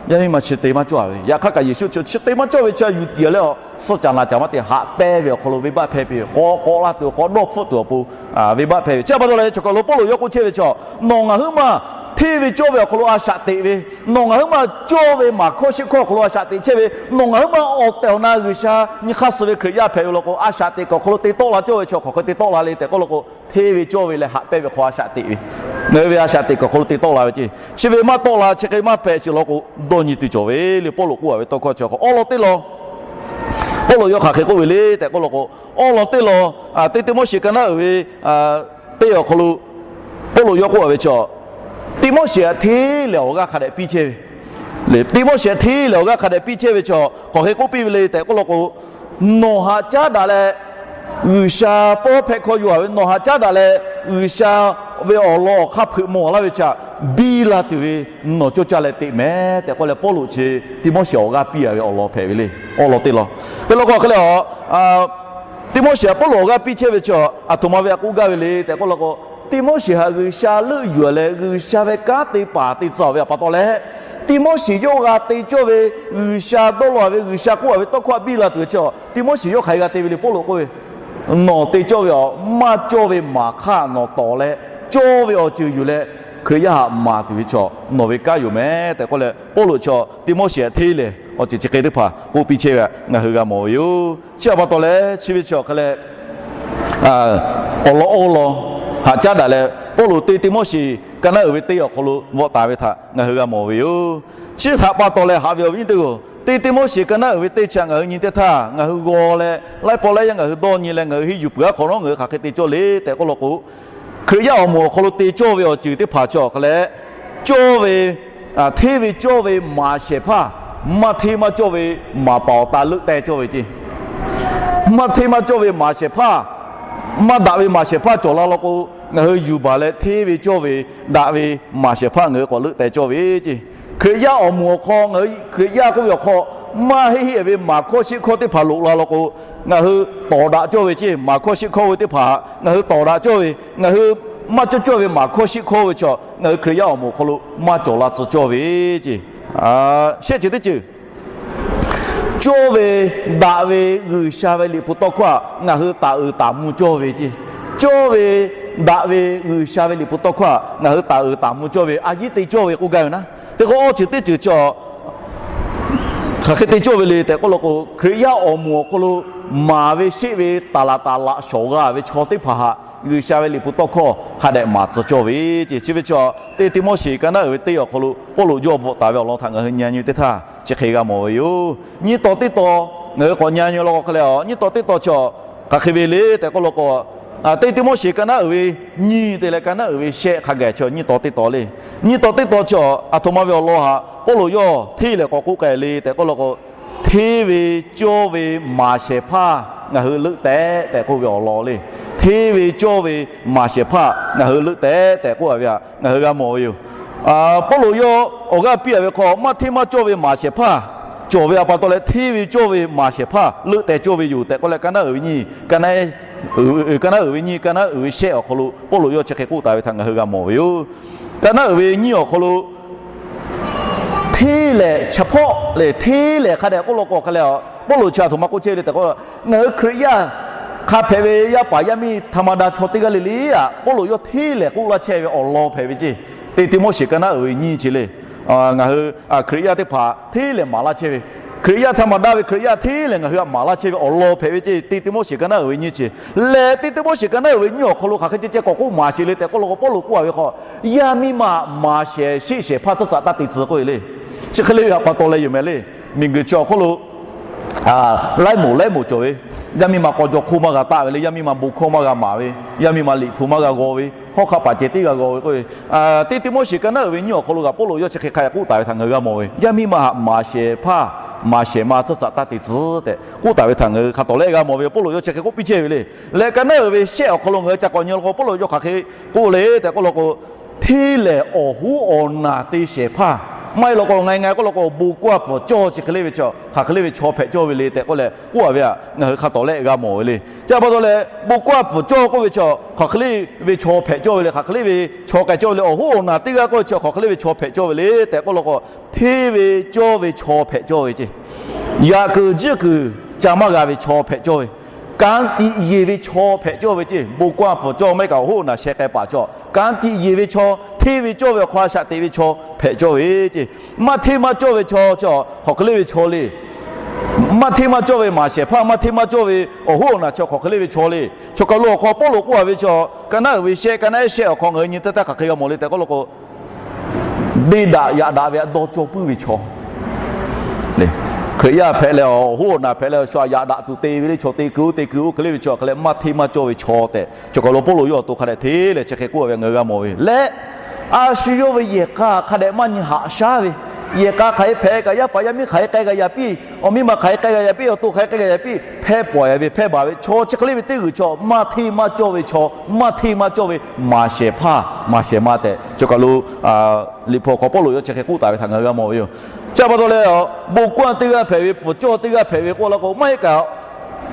Yaˇ miˇ ma chi te maˇ cawˇ a ve. Yaꞈ hk'aˇ kaꞈ Yeˍsuˆ chi chi te maˇ cawˇ ve chi yuˬ tiˍ leh a, suhˆ caˍ naˍ caˍ maˇ te, haꞈ pehnˇ ve awˬ hk'aw lo venˇbaˆ hpehˇ piˇ ve, k'awꞈ k'awꞈ la tuˬ awˬ pon venˇbaˆ hpehˇ ve. Chi pa taw leh chaw kaˬ lo Pawˇluꞈ yawˇ k'oˆ chehˇ ve chi, nawˬ ngaˬ huiˉ maˬ hteˇ ve cawˇ ve awˬ hk'aw lo a shaꞈ teꞈ ve, nawˬ ngaˬ huiˉ maˬ cawˇ ve maˍ hkawˇ shiˆ hkawˇ awˬ hk'aw lo a shaꞈ teꞈ chehˇ ve, nawˬ ngaˬ huiˉ maˬ awˬ tehˬ awˬ na G'uiˬsha nyi hk'aˇ suh ve Hkriꞈ yaˇ hpehꞈ ve law k'o, a shaꞈ teꞈ kuiˬ awˬ hk'aw lo te tawˆ la cawˇ ve chi hk'aˬ hk'e te tawˆ la le tehꞈ k'oˆ law k'o, hteˇ ve cawˇ ve leh haꞈ pehnˇ ve hk'aw a shaꞈ teꞈ ve, ngaˬ hui ve a shaꞈ teꞈ kuiˬ awˬ hk'aw lo te tawˆ la ve ceˇ. Chi ve maˇ tawˆ la, chi hk'e maˇ hpehꞈ sheˍ law k'o, dawˇ nyi tuˬ cawˬ ve le. Pawˇluꞈ k'oˆ a ve tawˇ hkawˇ chi awˬ hk'aw awˉ lawn teˇ lawn Pawˇluꞈ yawˇ hk'aˬ hk'e k'oˆ ve le tehꞈ k'oˆ law k'o, awˉ lawn teˇ lawn, teˇ Tiˆmoˉseˍ ka naˉ uiˍ ve teˇ awˬ hk'aw lo Pawˇluꞈ yawˇ k'oˆ a ve chi, Tiˆmoˉseˍ htaꞈ hteˇ lehˬ awˬ g'aˇ hk'a dehꞈ piˇ chehˇ ve, Tiˆmoˉseˍ htaꞈ hteˇ lehˬ awˬ g'aˇ hk'a dehꞈ piˇ chehˇ ve chi hk'aˬ hk'e k'oˆ piˇ ve le tehꞈ k'oˆ law k'o, nawˬ haꞈ caˉ daꞈ leh G'uiˬsha pawˇ hpehꞈ hkawˇ yaw a ve, nawˬ haꞈ caˉ daꞈ leh G'uiˬsha ve awˬ lawn awˬ hk'aˇ hpeuꞈ maw laˇ ve chi htaꞈ biˇ la tuˬ ve nawˬ cawˇ caˇ leh teꞈ mehˍ tehꞈ k'oˆ leh, Pawˇluꞈ chi Tiˆmoˉseˍ awˬ g'aˇ piˇ a ve awˬ lawn hpehꞈ ve le. Awˉ lawn teˇ lawn, teˇ lawn k'o hk'e leh a, Tiˆmoˉseˍ htaꞈ Pawˇluꞈ awˬ g'aˇ piˇ chehˇ ve chi aˬ htoꞈ ma ve a k'oˆ gaˇ ve le tehꞈ k'oˆ law k'o, Tiˆmoˉseˍ htaꞈ G'uiˬsha leuˆ yuˬ leh G'uiˬsha ve kanˉ te paˍ te tcuh ve pa taw leh, Tiˆmoˉseˍ yawˇ g'a te cawˇ ve G'uiˬsha dawˇ law ve, G'uiˬsha k'oˆ a ve tawˇ hkawˇ htaꞈ biˇ la tuˬ ve chi, Tiˆmoˉseˍ yawˇ hk'aˬ hk'e g'a te ve le. Pawˇluꞈ k'oˆ ve, nawˬ te cawˇ ve awˬ maˇ cawˇ ve maˍ hk'aˇ nawˬ tawˍ leh, cawˇ ve awˬ ceuˬ yuˬ leh Hkriꞈ yaˇ htaꞈ maˍ tuˬ ve chi nawˬ ve kanˉ yoˬ mehˍ tehꞈ k'oˆ leh, Pawˇluꞈ chi Tiˆmoˉseˍ htaꞈ hteˇ lehˬ awˬ ceuˬ chi hk'e teˇ hpaˍ k'oˆ piˇ chehˇ ve htaꞈ ngaˬ hui g'a mawˬ ve yoˬ. Chi htaꞈ pa taw leh chi ve chi awˬ hk'e leh awˬ lawn awˉ lawn haꞈ caˉ daꞈ leh, Pawˇluꞈ teˇ Tiˆmoˉseˍ ka naˉ uiˍ ve teˇ awˬ hk'aw lo bvuhꞈ taˍ ve htaꞈ ngaˬ hui g'a mawˬ ve yoˬ. Chi htaꞈ pa taw leh haꞈ ve awˬ viˉ nyi teˇ-oˬ, teˇ Tiˆmoˉseˍ ka naˉ uiˍ ve teˇ chi htaꞈ ngaˬ hui nyi teˇ htaˇ, ngaˬ hui g'aw leh laiˉ pawˆ laiˉ yaˇ ngaˬ hui dawˇ nyi leh ngaˬ hui henˇ yuˬ peuˬ aˉ hk'awꞈ nawˉ ngaˬ hui hk'aˬ hk'e te cawˇ le tehꞈ k'oˆ law k'o, Hkriꞈ yaˇ awˬ moˍ awˬ hk'aw lo te cawˇ ve awˬ ceuˬ teˇ hpaˍ chi awˬ hk'e leh, cawˇ ve, hteˇ ve cawˇ ve maˍ shehˍ hpaˇ maˇ hteˇ maˇ cawˇ ve maˍ paˍ awˬ ta leuˆ teh cawˇ ve ceˇ. Maˇ hteˇ maˇ cawˇ ve maˍ shehˍ hpaˇ, maˇ daꞈ ve maˍ shehˍ hpaˇ cawˬ la law k'o, ngaˬ hui yuˬ baˬ leh hteˇ ve cawˇ ve, daꞈ ve maˍ shehˍ hpaˇ ngaˬ hui k'awꞈ leuˆ teh cawˇ ve ceˇ. Hkriꞈ yaˇ awˬ moˍ awˬ hk'aw, ngaˬ hui Hkriꞈ yaˇ k'oˆ ve awˬ hk'aw, maˇ heˆ heˆ ve maˍ hkawˇ sheˆ hkawˇ teˇ hpaˍ loꞈ la law k'o, ngaˬ hui tawˍ daꞈ cawˇ ve ceˇ. Maˍ hkawˇ sheˆ hkawˇ ve teˇ hpaˍ ngaˬ hui tawˍ daꞈ cawˇ ve, ngaˬ hui maˇ cawˇ cawˇ ve maˍ hkawˇ sheˆ hkawˇ ve chaw ngaˬ hui Hkriꞈ yaˇ awˬ moˍ awˬ hk'aw lo maˇ cawˬ la tcuh cawˇ ve ceˇ. Shehˆ ceuˬ teˇ ceuˬ cawˇ ve, daꞈ ve G'uiˬsha ve liꞈ hpu tawˇ hkawˇ htaꞈ ngaˬ hui taˍ uiˍ taˍ mvuh cawˇ ve ceˇ. Cawˇ ve, daꞈ ve G'uiˬsha ve liꞈ hpu tawˇ hkawˇ htaꞈ ngaˬ hui taˍ uiˍ taˍ mvuh cawˇ ve, a yiˉ te cawˇ ve k'oˆ gaˇ ve naˉ. Teˇ k'o awˇ ceuˬ teˇ ceuˬ chi hk'aˬ hk'e te cawˇ ve le tehꞈ k'oˆ law k'o, Hkriꞈ yaˇ awˬ moˍ awˬ hk'aw lo maˍ ve sheˆ ve taˍ laꞈ taˍ laꞈ shawˍ g'a ve chaw teˇ hpaˍ htaꞈ G'uiˬsha ve liꞈ hpu tawˇ hkawˇ hk'a dehꞈ maˍ tcuh cawˇ ve ceˇ. Chi ve chi teˇ Tiˆmoˉseˍ ka naˉ uiˍ ve teˇ awˬ hk'aw lo Pawˇluꞈ yawˇ bvuhꞈ taˍ ve awˬ lawn htaꞈ ngaˬ hui nyi nyi teˇ htaˇ chi hk'e g'a mawˬ ve yoˬ. Nyiˇ taw teˇ taw ngaˬ hui k'awꞈ nyi nyi law k'o hk'e leh, nyiˇ taw teˇ taw chi hk'aˬ hk'e ve le tehꞈ k'oˆ law k'o, teˇ Tiˆmoˉseˍ ka naˉ uiˍ ve nyiˇ te leh ka naˉ uiˍ ve shehˆ hk'a gaˬ chi nyiˇ taw teˇ taw le. Nyiˇ taw teˇ taw chi aˬ htoꞈ ma ve awˬ lawn htaꞈ Pawˇluꞈ yawˇ hteˇ lehˬ k'awꞈ k'oˆ k'ai le tehꞈ k'oˆ law k'o, hteˇ ve cawˇ ve maˍ shehˍ hpaˇ ngaˬ hui leuˆ tehꞈ tehꞈ k'oˆ ve awˬ lawn le. Hteˇ ve cawˇ ve maˍ shehˍ hpaˇ ngaˬ hui leuˆ tehꞈ tehꞈ k'oˆ a ve htaꞈ ngaˬ hui g'a mawˬ ve yoˬ. Pawˇluꞈ yawˇ awˬ g'aˇ piˇ a ve hk'aw, maˇ hteˇ maˇ cawˇ ve maˍ shehˍ hpaˇ cawˬ ve a pa taw leh, hteˇ ve cawˇ ve maˍ shehˍ hpaˇ leuˆ teh cawˇ ve yoˬ tehꞈ k'oˆ leh, ka naˉ uiˍ ve nyiˇ, ka naˉ uiˍ ve nyiˇ, ka naˉ uiˍ ve shehˆ awˬ hk'aw lo Pawˇluꞈ yawˇ chi hk'e k'oˆ taˍ ve htaꞈ ngaˬ hui g'a mawˬ ve yoˬ. Ka naˉ uiˍ ve nyiˇ awˬ hk'aw lo hteˇ lehˬ, chi hpawˆ lehˬ hteˇ lehˬ hk'a dehꞈ k'oˆ law k'o hk'e leh, Pawˇluꞈ chi aˬ htoꞈ ma k'oˆ chehˇ le tehꞈ k'o, ngaˬ hui Hkriꞈ yaˇ hk'a hpehꞈ ve yaˇ paˍ yaˇ miˇ ธรรมดา chaw teˇ g'aˇ le le aꞈ, Pawˇluꞈ yawˇ hteˇ lehˬ k'oˆ laˇ chehˇ ve awˬ lawn hpehꞈ ve ceˇ. Teˇ Tiˆmoˉseˍ ka naˉ uiˍ ve nyiˇ chi le. Ngaˬ hui Hkriꞈ yaˇ teˇ hpaˍ hteˇ lehˬ maˍ laˇ chehˇ ve, Hkriꞈ yaˇ ธรรมดา ve Hkriꞈ yaˇ hteˇ lehˬ ngaˬ hui htaꞈ maˍ laˇ chehˇ ve awˬ lawn hpehꞈ ve ceˇ. Teˇ Tiˆmoˉseˍ ka naˉ uiˍ ve nyiˇ chi lehˬ, Teˇ Tiˆmoˉseˍ ka naˉ uiˍ ve nyiˇ awˬ hk'aw lo hk'aˬ hk'e ceh ceh k'awꞈ k'oˆ maˍ sheˍ le tehꞈ k'oˆ law k'o, Pawˇluꞈ k'oˆ a ve hk'aw, yaˇ miˇ ma maˍ shehˍ sheˆ shehˍ hpaˇ tcuhˉ tcuhꞈ taˇ te tcuh k'oˆ e le. Chi hk'e le ve a pa taw leh yoˬ mehˍ le. Miˬguiˬ chi awˬ hk'oˆ lo laiˉ moˍ laiˉ moˍ cawˬ ve, yaˇ miˇ ma k'aw jaw hk'oˆ maˇ g'a taˆ ve le, yaˇ miˇ ma bon hkawˇ maˇ g'a maˍ ve, yaˇ miˇ ma liꞈ hpu maˇ g'a g'aw ve, hawˉ hk'aˆ paˍ cehˬ teˇ g'a g'aw ve k'oˆ ve, Teˇ Tiˆmoˉseˍ ka naˉ uiˍ ve nyiˇ awˬ hk'aw lo kaꞈ Pawˇluꞈ yawˇ chi hk'e hk'a dehꞈ k'oˆ taˍ ve htaꞈ ngaˬ hui g'a mawˬ ve, yaˇ miˇ ma htaꞈ maˍ shehˍ hpaˇ maˍ shehˍ ma tcuhˉ tcuhꞈ taˇ te tcuh tehꞈ k'oˆ taˍ ve htaꞈ ngaˬ hui hk'a tawˍ lehˆ g'a mawˬ ve yoˬ. Pawˇluꞈ yawˇ chi hk'e k'oˆ piˇ chehˇ ve le. Leh ka naˉ uiˍ ve shehˆ awˬ hk'aw lo ngaˬ hui ca k'awꞈ nyi law k'o, Pawˇluꞈ yawˇ hk'aˬ hk'e k'oˆ le tehꞈ k'oˆ law k'o, hteˇ lehˬ awˬ hoˉ awˬ naˬ te shehˍ hpaˇ, maˇ heˆ law k'o, nga nga k'oˆ law k'o, bon kaˇ pfuhˍ cawˇ chi hk'e le ve chaw, hk'aˬ hk'e le ve chaw hpehꞈ cawˇ ve le tehꞈ k'oˆ leh k'oˆ a ve htaꞈ ngaˬ hui hk'a tawˍ lehˆ g'a mawˬ ve le. Chi pa taw leh, bon kaˇ pfuhˍ cawˇ k'oˆ ve chaw hk'aˬ hk'e le ve chaw hpehꞈ cawˇ ve le, hk'aˬ hk'e le ve chaw k'ai cawˇ ve le, awˬ hoˉ awˬ naˬ teˇ g'aˇ k'oˆ ve chaw hk'aˬ hk'e le ve chaw hpehꞈ cawˇ ve le tehꞈ k'oˆ law k'o, hteˇ ve cawˇ ve chaw hpehꞈ cawˇ ve ceˇ. Yaꞈ kuiˬ jiˆ kuiˬ ca maˇ g'a ve chaw hpehꞈ cawˇ ve, kanˉ tiꞈ yeˬ ve chaw hpehꞈ cawˇ ve ceˇ. Bon kaˇ pfuhˍ cawˇ maˇ heˆ kaꞈ awˬ hoˉ awˬ naˬ sheh k'ai paˍ chaw, kanˉ tiꞈ yeˬ ve chaw, hteˇ ve cawˇ ve awˬ hk'aw a shaꞈ teꞈ ve chaw hpehꞈ cawˇ ve ceˇ. Maˇ hteˇ maˇ cawˇ ve chaw chi hk'aˬ hk'e le ve chaw le. Maˇ hteˇ maˇ cawˇ ve maˍ shehˍ hpaˇ, maˇ hteˇ maˇ cawˇ ve awˬ hoˉ awˬ naˬ chi hk'aˬ hk'e le ve chaw le. Chaw kaˬ lo awˬ hk'aw Pawˇluꞈ k'oˆ a ve chaw, ka naˉ uiˍ ve shehˆ, ka naˉ shehˆ awˬ hk'aw ngaˬ hui nyi teˇ taˇ hk'aˬ hk'e g'a mawˬ le tehꞈ k'oˆ law k'o, deˇ daꞈ yaꞈ daꞈ ve htaꞈ dawˇ cawˇ puiˉ ve chaw le. Hkriꞈ yaˇ hpehꞈ leh, awˬ hoˉ awˬ naˬ hpehꞈ leh, a shu yaꞈ daꞈ tuˬ te ve le chaw, te kuiˬ oˇ te kuiˬ oˇ hk'e le ve chaw hk'e leh maˇ hteˇ maˇ cawˇ ve chaw tehꞈ, chaw kaˬ lo Pawˇluꞈ yawˇ awˬ to hk'a dehꞈ hteˇ leh chi hk'e k'oˆ a ve ngaˬ hui g'a mawˬ ve leh, a shu yawˇ ve yehˬ k'a hk'a dehꞈ maˇ nyi haꞈ shaˉ ve, yehˬ k'a hk'aˬ hk'e hpehꞈ kaꞈ, yaˇ paˍ yaˇ miˇ hk'aˬ hk'e k'ai g'a yaꞈ piˇ, awˬ miˇ ma hk'aˬ hk'e k'ai g'a yaꞈ piˇ, awˬ to hk'aˬ hk'e k'ai g'a yaꞈ piˇ, hpehˇ pawˍ a ve hpehˇ baˬ ve chaw chi hk'e le ve teˇ g'uiˬ chaw, maˇ hteˇ maˇ cawˇ ve chaw, maˇ hteˇ maˇ cawˇ ve maˍ shehˍ hpaˇ maˍ shehˍ ma tehꞈ, chaw kaˬ lo liꞈ hpu awˬ hk'aw Pawˇluꞈ yawˇ chi hk'e k'oˆ taˍ ve htaꞈ ngaˬ hui g'a mawˬ ve yoˬ. Chi pa taw leh, bon kaˇ teˇ g'aˇ hpehꞈ ve, pfuhˍ cawˇ teˇ g'aˇ hpehꞈ ve k'oˆ law k'o, maˇ heˆ kaꞈ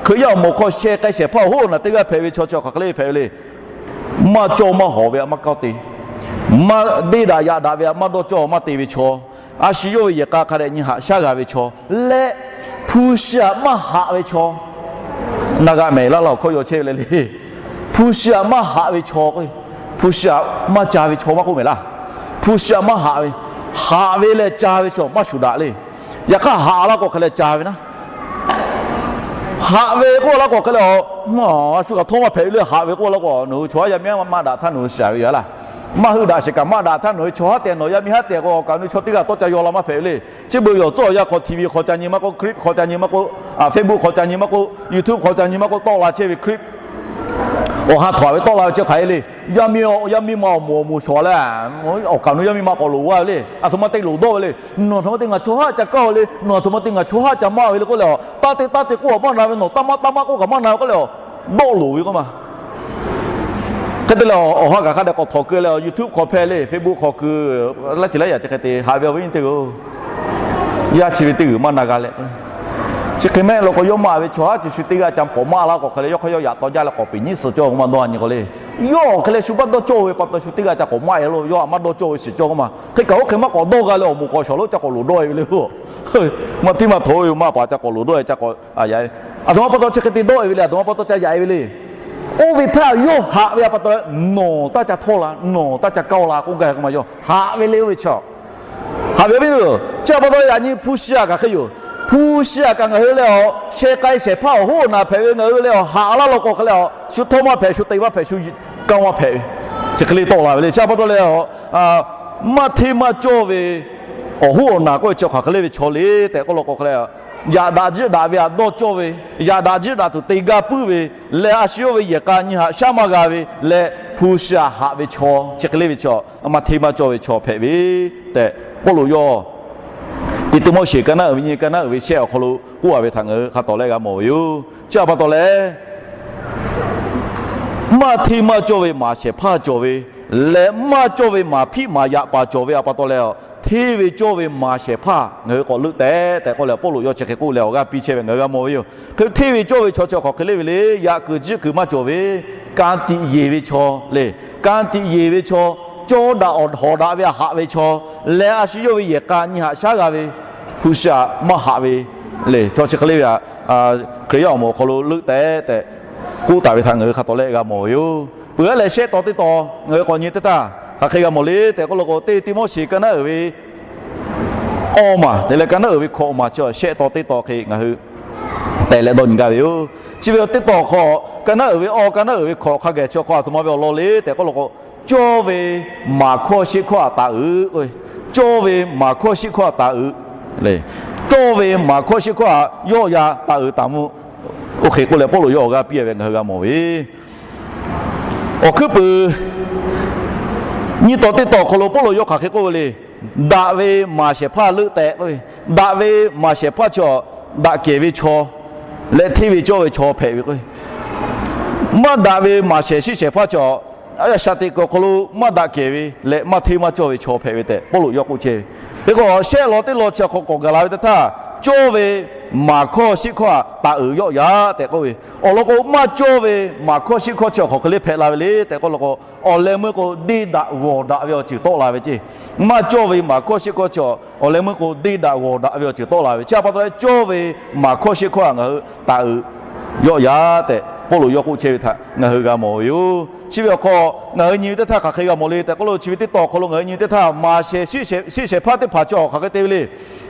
Hkriꞈ yaˇ awˬ moˍ hk'aw sheh k'ai shehˍ hpaˇ awˬ hoˉ awˬ naˬ teˇ g'aˇ hpehꞈ ve chaw chi hk'aˬ hk'e le hpehꞈ ve le. Maˇ cawˇ maˇ hawˍ ve htaꞈ maˇ kawˆ te, maˇ deˇ daꞈ yaꞈ daꞈ ve htaꞈ maˇ dawˇ cawˇ maˇ te ve chaw, a shu yawˇ ve yehˬ k'a hk'a dehꞈ nyi haꞈ shaˉ g'a ve chaw leh, hpu shi htaꞈ maˇ haꞈ ve chaw, na g'a mehˍ laˇ laˇ awˬ hkawˇ yaw chehˇ ve le le. Hpu shi htaꞈ maˇ haꞈ ve chaw k'o, hpu shi htaꞈ maˇ ca ve chaw maˇ k'oˆ mehˍ laˇ. Hpu shi htaꞈ maˇ haꞈ ve, haꞈ ve leh ca ve chaw maˇ shuˍ daꞈ le. Yaꞈ hk'aˇ haꞈ laˇ k'o hk'e leh ca ve naˉ. Haꞈ ve k'oˆ laˇ k'o hk'e leh, a shu kaꞈ htawˇ maˇ hpehꞈ ve le. Haꞈ ve k'oˆ laˇ k'o, nawˬ hui chaw yaˇ miˇ maˇ daꞈ htaˇ nawˬ hui shiˍ ve yoˬ laˇ. Maˇ hui daꞈ shiˍ kaꞈ maˇ daꞈ htaˇ nawˬ hui chaw haˉ tehꞈ nawˬ yaˇ miˇ haˉ tehꞈ k'o, awˬ kaꞈ nawˬ hui chaw teˇ g'aˇ tawˇ ca yaw la maˇ hpehꞈ ve le. Chi beuꞈ yawˬ tcuhˉ awˬ yanˇ hk'aw TV hk'aw ca nyi maˇ k'oˆ, clip hk'aw ca nyi maˇ k'oˆ, Facebook hk'aw ca nyi maˇ k'oˆ, YouTube hk'aw ca nyi maˇ k'oˆ, tawˆ la chehˇ ve clip, Awˬ ha htawnˍ ve tawˆ la ve chi hk'aˬ hk'e le. Yaˇ miˇ, yaˇ miˇ ma awˬ moˍ awˬ moˍ shawˍ leh, awˬ kaˍ awˬ nu yaˇ miˇ ma k'awꞈ loˍ g'aˇ ve le. Aˬ htoꞈ ma te loˍ dawˇ ve le. Nawˬ aˬ htoꞈ ma te ngaˬ chaw haˉ ca kaˇ-oˬ le. Nawˬ aˬ htoꞈ ma te ngaˬ chaw haˉ ca maˇ ve le k'oˆ leh, taˇ te taˇ te k'oˆ kaꞈ maˇ na ve, nawˬ taˇ maˇ taˇ maˇ k'oˆ kaꞈ maˇ na ve k'oˆ leh, dawˆ loˍ ve k'oˆ ma. Hk'e te leh awˬ ha kaꞈ hk'a dehꞈ k'awꞈ htawnˍ keu leh, YouTube hk'aw hpehˇ le, Facebook hk'aw keu, laiˉ ceuˬ laiˉ yaꞈ chi hk'e te haꞈ ve awˬ viˉ nyi teˇ hpaˍ-oˬ, yaˇ chi ve teˇ g'uiˬ maˇ na g'a leh, chi hk'e mehˆ lo k'o, yawˇ maˇ ve chaw haˉ chi shu teˇ g'aˇ ca k'awꞈ maˇ laˇ k'awꞈ hk'e leh, yawˇ hk'aˇ yawˇ yaꞈ taw jaˇ leh k'awꞈ peˍ nyiˉ suh cawˇ k'oˆ ma dawˇ nyi k'o le. Yawˇ hk'e leh shu maˇ dawˇ cawˇ ve pa taw shu teˇ g'aˇ ca k'awꞈ maˇ e lo, yawˇ htaꞈ maˇ dawˇ cawˇ ve shiˍ cawˇ k'oˆ ma. Hk'e kaꞈ oˇ hk'e maˇ k'awꞈ dawˇ g'a leh awˬ moˍ k'awꞈ shawˍ lo ca k'awꞈ loˍ dawˇ e ve le. Maˇ hteˇ maˇ htawnˍ ve maˇ paˍ ca k'awꞈ loˍ dawˇ e ca k'awꞈ yaꞈ e. Aˬ htoꞈ ma pa taw chi hk'e te dawˇ e ve le, aˬ htoꞈ ma pa taw ca yaꞈ e ve le. Oˇ ve htaˇ yawˇ haꞈ ve pa taw, nawˬ taˇ ca htawˇ la, nawˬ taˇ ca kaˇ-oˬ la k'oˆ gaˇ k'oˆ ma, yawˇ haꞈ ve le oˇ ve chi. Haꞈ ve awˬ viˉ nyi, chi pa taw yaꞈ nyi hpu shi aꞈ kaꞈ hk'e yoˬ. Hpu shi aꞈ kaꞈ ngaˬ hui leh awˬ sheh k'ai shehˍ hpaˇ awˬ hoˉ awˬ naˬ hpehꞈ ve ngaˬ hui leh awˬ haꞈ laˇ law k'o hk'e leh, shu htawˇ maˇ hpehꞈ, shu te maˇ hpehꞈ, shu kaˇ maˇ hpehꞈ ve, chi hk'e le tawˆ la ve le. Chi pa taw leh, maˇ hteˇ maˇ cawˇ ve awˬ hoˉ awˬ naˬ k'oˆ ve chi hk'aˬ hk'e le ve chaw le tehꞈ k'oˆ law k'o hk'e leh, yaꞈ daꞈ jiˆ daꞈ ve htaꞈ dawˇ cawˇ ve, yaꞈ daꞈ jiˆ daꞈ tuˬ te gaˇ puiˉ ve leh, a shu yawˇ ve yehˬ k'a nyi haꞈ shaˉ maˇ g'a ve leh, hpu shi aꞈ haꞈ ve chaw, chi hk'e le ve chaw, maˇ hteˇ maˇ cawˇ ve chaw hpehꞈ ve tehꞈ Pawˇluꞈ yawˇ Tiˆmoˉseˍ ka naˉ uiˍ ve nyi, ka naˉ uiˍ ve shehˆ awˬ hk'aw lo k'oˆ a ve htaꞈ ngaˬ hui hk'a tawˍ leh g'a mawˬ ve yoˬ. Chi pa taw leh, maˇ hteˇ maˇ cawˇ ve maˍ shehˍ hpaˇ cawˬ ve leh, maˇ cawˇ ve maˍ hpiˆ maˍ yaꞈ paˍ cawˬ ve pa taw leh, hteˇ ve cawˇ ve maˍ shehˍ hpaˇ ngaˬ hui k'awꞈ leuˆ tehꞈ tehꞈ k'oˆ leh, Pawˇluꞈ yawˇ chi hk'e k'oˆ leh awˬ g'aˇ piˇ chehˇ ve ngaˬ hui g'a mawˬ ve yoˬ. Hk'e hteˇ ve cawˇ ve chaw chi hk'aˬ hk'e le ve le, yaꞈ kuiˬ jiˆ kuiˬ maˇ cawˬ ve, ka tiꞈ yeˬ ve chaw le. Ka tiꞈ yeˬ ve chaw, cawˇ daꞈ awˬ hawˍ daꞈ ve haꞈ ve chaw leh, a shu yawˇ ve yehˬ k'a nyi haꞈ shaˉ g'a ve, hpu shi aꞈ maˇ haꞈ ve le, chaw chi hk'e le ve htaꞈ Hkriꞈ yaˇ awˬ moˍ awˬ hk'aw lo leuˆ tehꞈ tehꞈ k'oˆ taˍ ve htaꞈ ngaˬ hui hk'a tawˍ leh g'a mawˬ ve yoˬ. Peuˬ aˉ leh shehˆ taw teˇ taw ngaˬ hui k'awꞈ nyi teˇ htaˇ hk'aˬ hk'e g'a mawˬ le tehꞈ k'oˆ law k'o, teˇ Tiˆmoˉseˍ ka naˉ uiˍ ve awˇ maˬ te leh ka naˉ uiˍ ve hkawꞈ maˬ chi shehˆ taw teˇ taw hk'e ngaˬ hui tehꞈ leh dawˇ nyi gaˇ ve yoˬ. Chi ve teˇ taw hk'aw, ka naˉ uiˍ ve awˇ, ka naˉ uiˍ ve hkawꞈ hk'a geh chi hk'aw aˬ htoꞈ ma ve awˬ lawn le tehꞈ k'oˆ law k'o, cawˇ ve maˍ hkawˇ shehˆ hkawˇ htaꞈ taˍ uiˍ. Cawˇ ve maˍ hkawˇ shehˆ hkawˇ htaꞈ taˍ uiˍ le. Cawˇ ve maˍ hkawˇ shehˆ hkawˇ htaꞈ yawˆ yan taˍ uiˍ taˍ mvuh. Oˇ hk'e k'oˆ leh Pawˇluꞈ yawˇ awˬ g'aˇ piˇ ve ngaˬ hui g'a mawˬ ve awˬ hkuiˉ puiˍ nyiˇ taw teˇ taw awˬ hk'aw lo Pawˇluꞈ yawˇ hk'aˬ hk'e k'oˆ ve le. Daꞈ ve maˍ shehˍ hpaˇ leuˆ tehꞈ k'oˆ ve, daꞈ ve maˍ shehˍ hpaˇ chi awˬ daꞈ kehˬ ve chaw leh hteˇ ve cawˇ ve chaw hpehꞈ ve k'o, maˇ daꞈ ve maˍ shehˍ shiˉ shehˍ hpaˇ chi awˬ a shaꞈ teꞈ kuiˬ awˬ hk'aw lo maˇ daꞈ kehˬ ve leh maˇ hteˇ maˇ cawˇ ve chaw hpehꞈ ve tehꞈ Pawˇluꞈ yawˇ k'oˆ chehˇ ve. Hk'e k'o, shehˆ law teˇ law chi awˬ hk'aw k'awꞈ gaˬ la ve teˇ htaˇ, cawˇ ve maˍ hkawˇ shehˆ hkawˇ htaꞈ taˍ uiˍ yawˆ yan tehꞈ k'oˆ ve, awˬ lawn k'o, maˇ cawˇ ve maˍ hkawˇ shehˆ hkawˇ chi awˬ hk'aw hk'e le hpehꞈ la ve le tehꞈ k'oˆ law k'o, awˬ leh meuˇ k'o deˇ daꞈ g'awˬ daꞈ ve awˬ ceuˬ tawˆ la ve ceˇ. Maˇ cawˇ ve maˍ hkawˇ shehˆ hkawˇ chi awˬ leh meuˇ k'o deˇ daꞈ g'awˬ daꞈ ve awˬ ceuˬ tawˆ la ve. Chi pa taw leh cawˇ ve maˍ hkawˇ shehˆ hkawˇ htaꞈ ngaˬ hui taˍ uiˍ yawˆ yan tehꞈ Pawˇluꞈ yawˇ k'oˆ chehˇ ve htaꞈ ngaˬ hui g'a mawˬ ve yoˬ. Chi ve awˬ hk'aw ngaˬ hui nyi ve teˇ htaˇ hk'aˬ hk'e g'a mawˬ le tehꞈ k'oˆ lo, chi ve teˇ taw awˬ hk'aw lo ngaˬ hui nyi teˇ htaˇ, maˍ shehˍ shiˉ shehˍ hpaˇ teˇ hpaˍ chi awˬ hk'aˬ hk'e te ve le.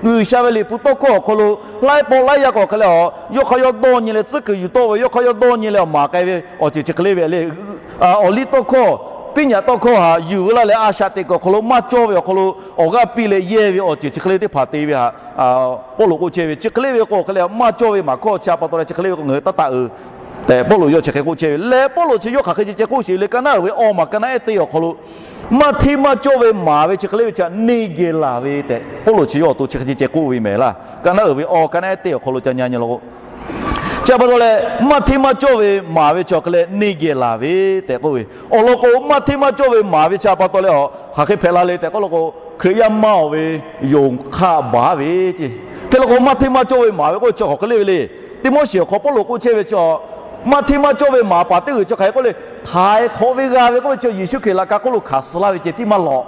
G'uiˬsha ve liꞈ hpu tawˇ hkawˇ awˬ hk'aw lo laiˉ pawˆ laiˉ yaˇ k'awꞈ hk'e leh, yawˇ hk'aˇ yawˇ dawˇ nyi leh tcuhˉ kuiˬ yuˬ tawˆ ve, yawˇ hk'aˇ yawˇ dawˇ nyi leh awˬ maˍ k'ai ve awˬ ceuˬ chi hk'e le ve le. Awˬ liˇ tawˇ hkawˇ, piˉ nyaꞈ tawˇ hkawˇ htaꞈ yuˬ laˇ leh a shaꞈ teꞈ kuiˬ awˬ hk'aw lo maˇ cawˇ ve awˬ hk'aw lo awˬ g'aˇ piˇ leh yehˇ ve awˬ ceuˬ chi hk'e le teˇ hpaˍ te ve htaꞈ Pawˇluꞈ k'oˆ chehˇ ve. Chi hk'e le ve k'o hk'e leh maˇ cawˇ ve maˍ hkawˇ chi pa taw leh chi hk'e le ve k'o ngaˬ hui taˇ taˍ uiˍ tehꞈ Pawˇluꞈ yawˇ chi hk'e k'oˆ chehˇ ve. Leh Pawˇluꞈ chi yawˇ hk'aˬ hk'e ceh ceh k'oˆ sheˍ le, ka naˉ uiˍ ve awˇ maˬ ka naˉ ehˉ teˇ awˬ hk'aw lo maˇ hteˇ maˇ cawˇ ve maˍ ve chi hk'e le ve chi neˇ geh laˬ ve tehꞈ Pawˇluꞈ chi yawˇ awˬ to chi hk'e ceh ceh k'oˆ ve mehˍ laˇ. Ka naˉ uiˍ ve awˇ ka naˉ ehˉ teˇ awˬ hk'aw lo ca nyi nyi law k'o, chi pa taw leh maˇ hteˇ maˇ cawˇ ve maˍ ve chi awˬ hk'e leh neˇ geh laˬ ve tehꞈ k'oˆ ve. Awˬ lawn k'o, maˇ hteˇ maˇ cawˇ ve maˍ ve chi pa taw leh a hk'aˬ hk'e hpehꞈ la le tehꞈ k'oˆ law k'o, Hkriꞈ yaˇ maˇ awˬ ve yonˍ hk'aˆ baˬ ve ceˇ. Hk'e law k'o, maˇ hteˇ maˇ cawˇ ve maˍ ve k'oˆ ve chi hk'aˬ hk'e le ve le. Tiˆmoˉseˍ awˬ hk'aw Pawˇluꞈ k'oˆ chehˇ ve chi, maˇ hteˇ maˇ cawˇ ve maˍ paˍ teˇ g'uiˬ chi hk'aˬ hk'e k'oˆ le, htaiˍ hk'awꞈ ve g'a ve k'oˆ ve chi Yeˍsuˆ Hkriꞈ laꞈ ka hk'oˆ lo hkanˍ suh laˇ ve ceh tiˉ maˇ lawꞈ.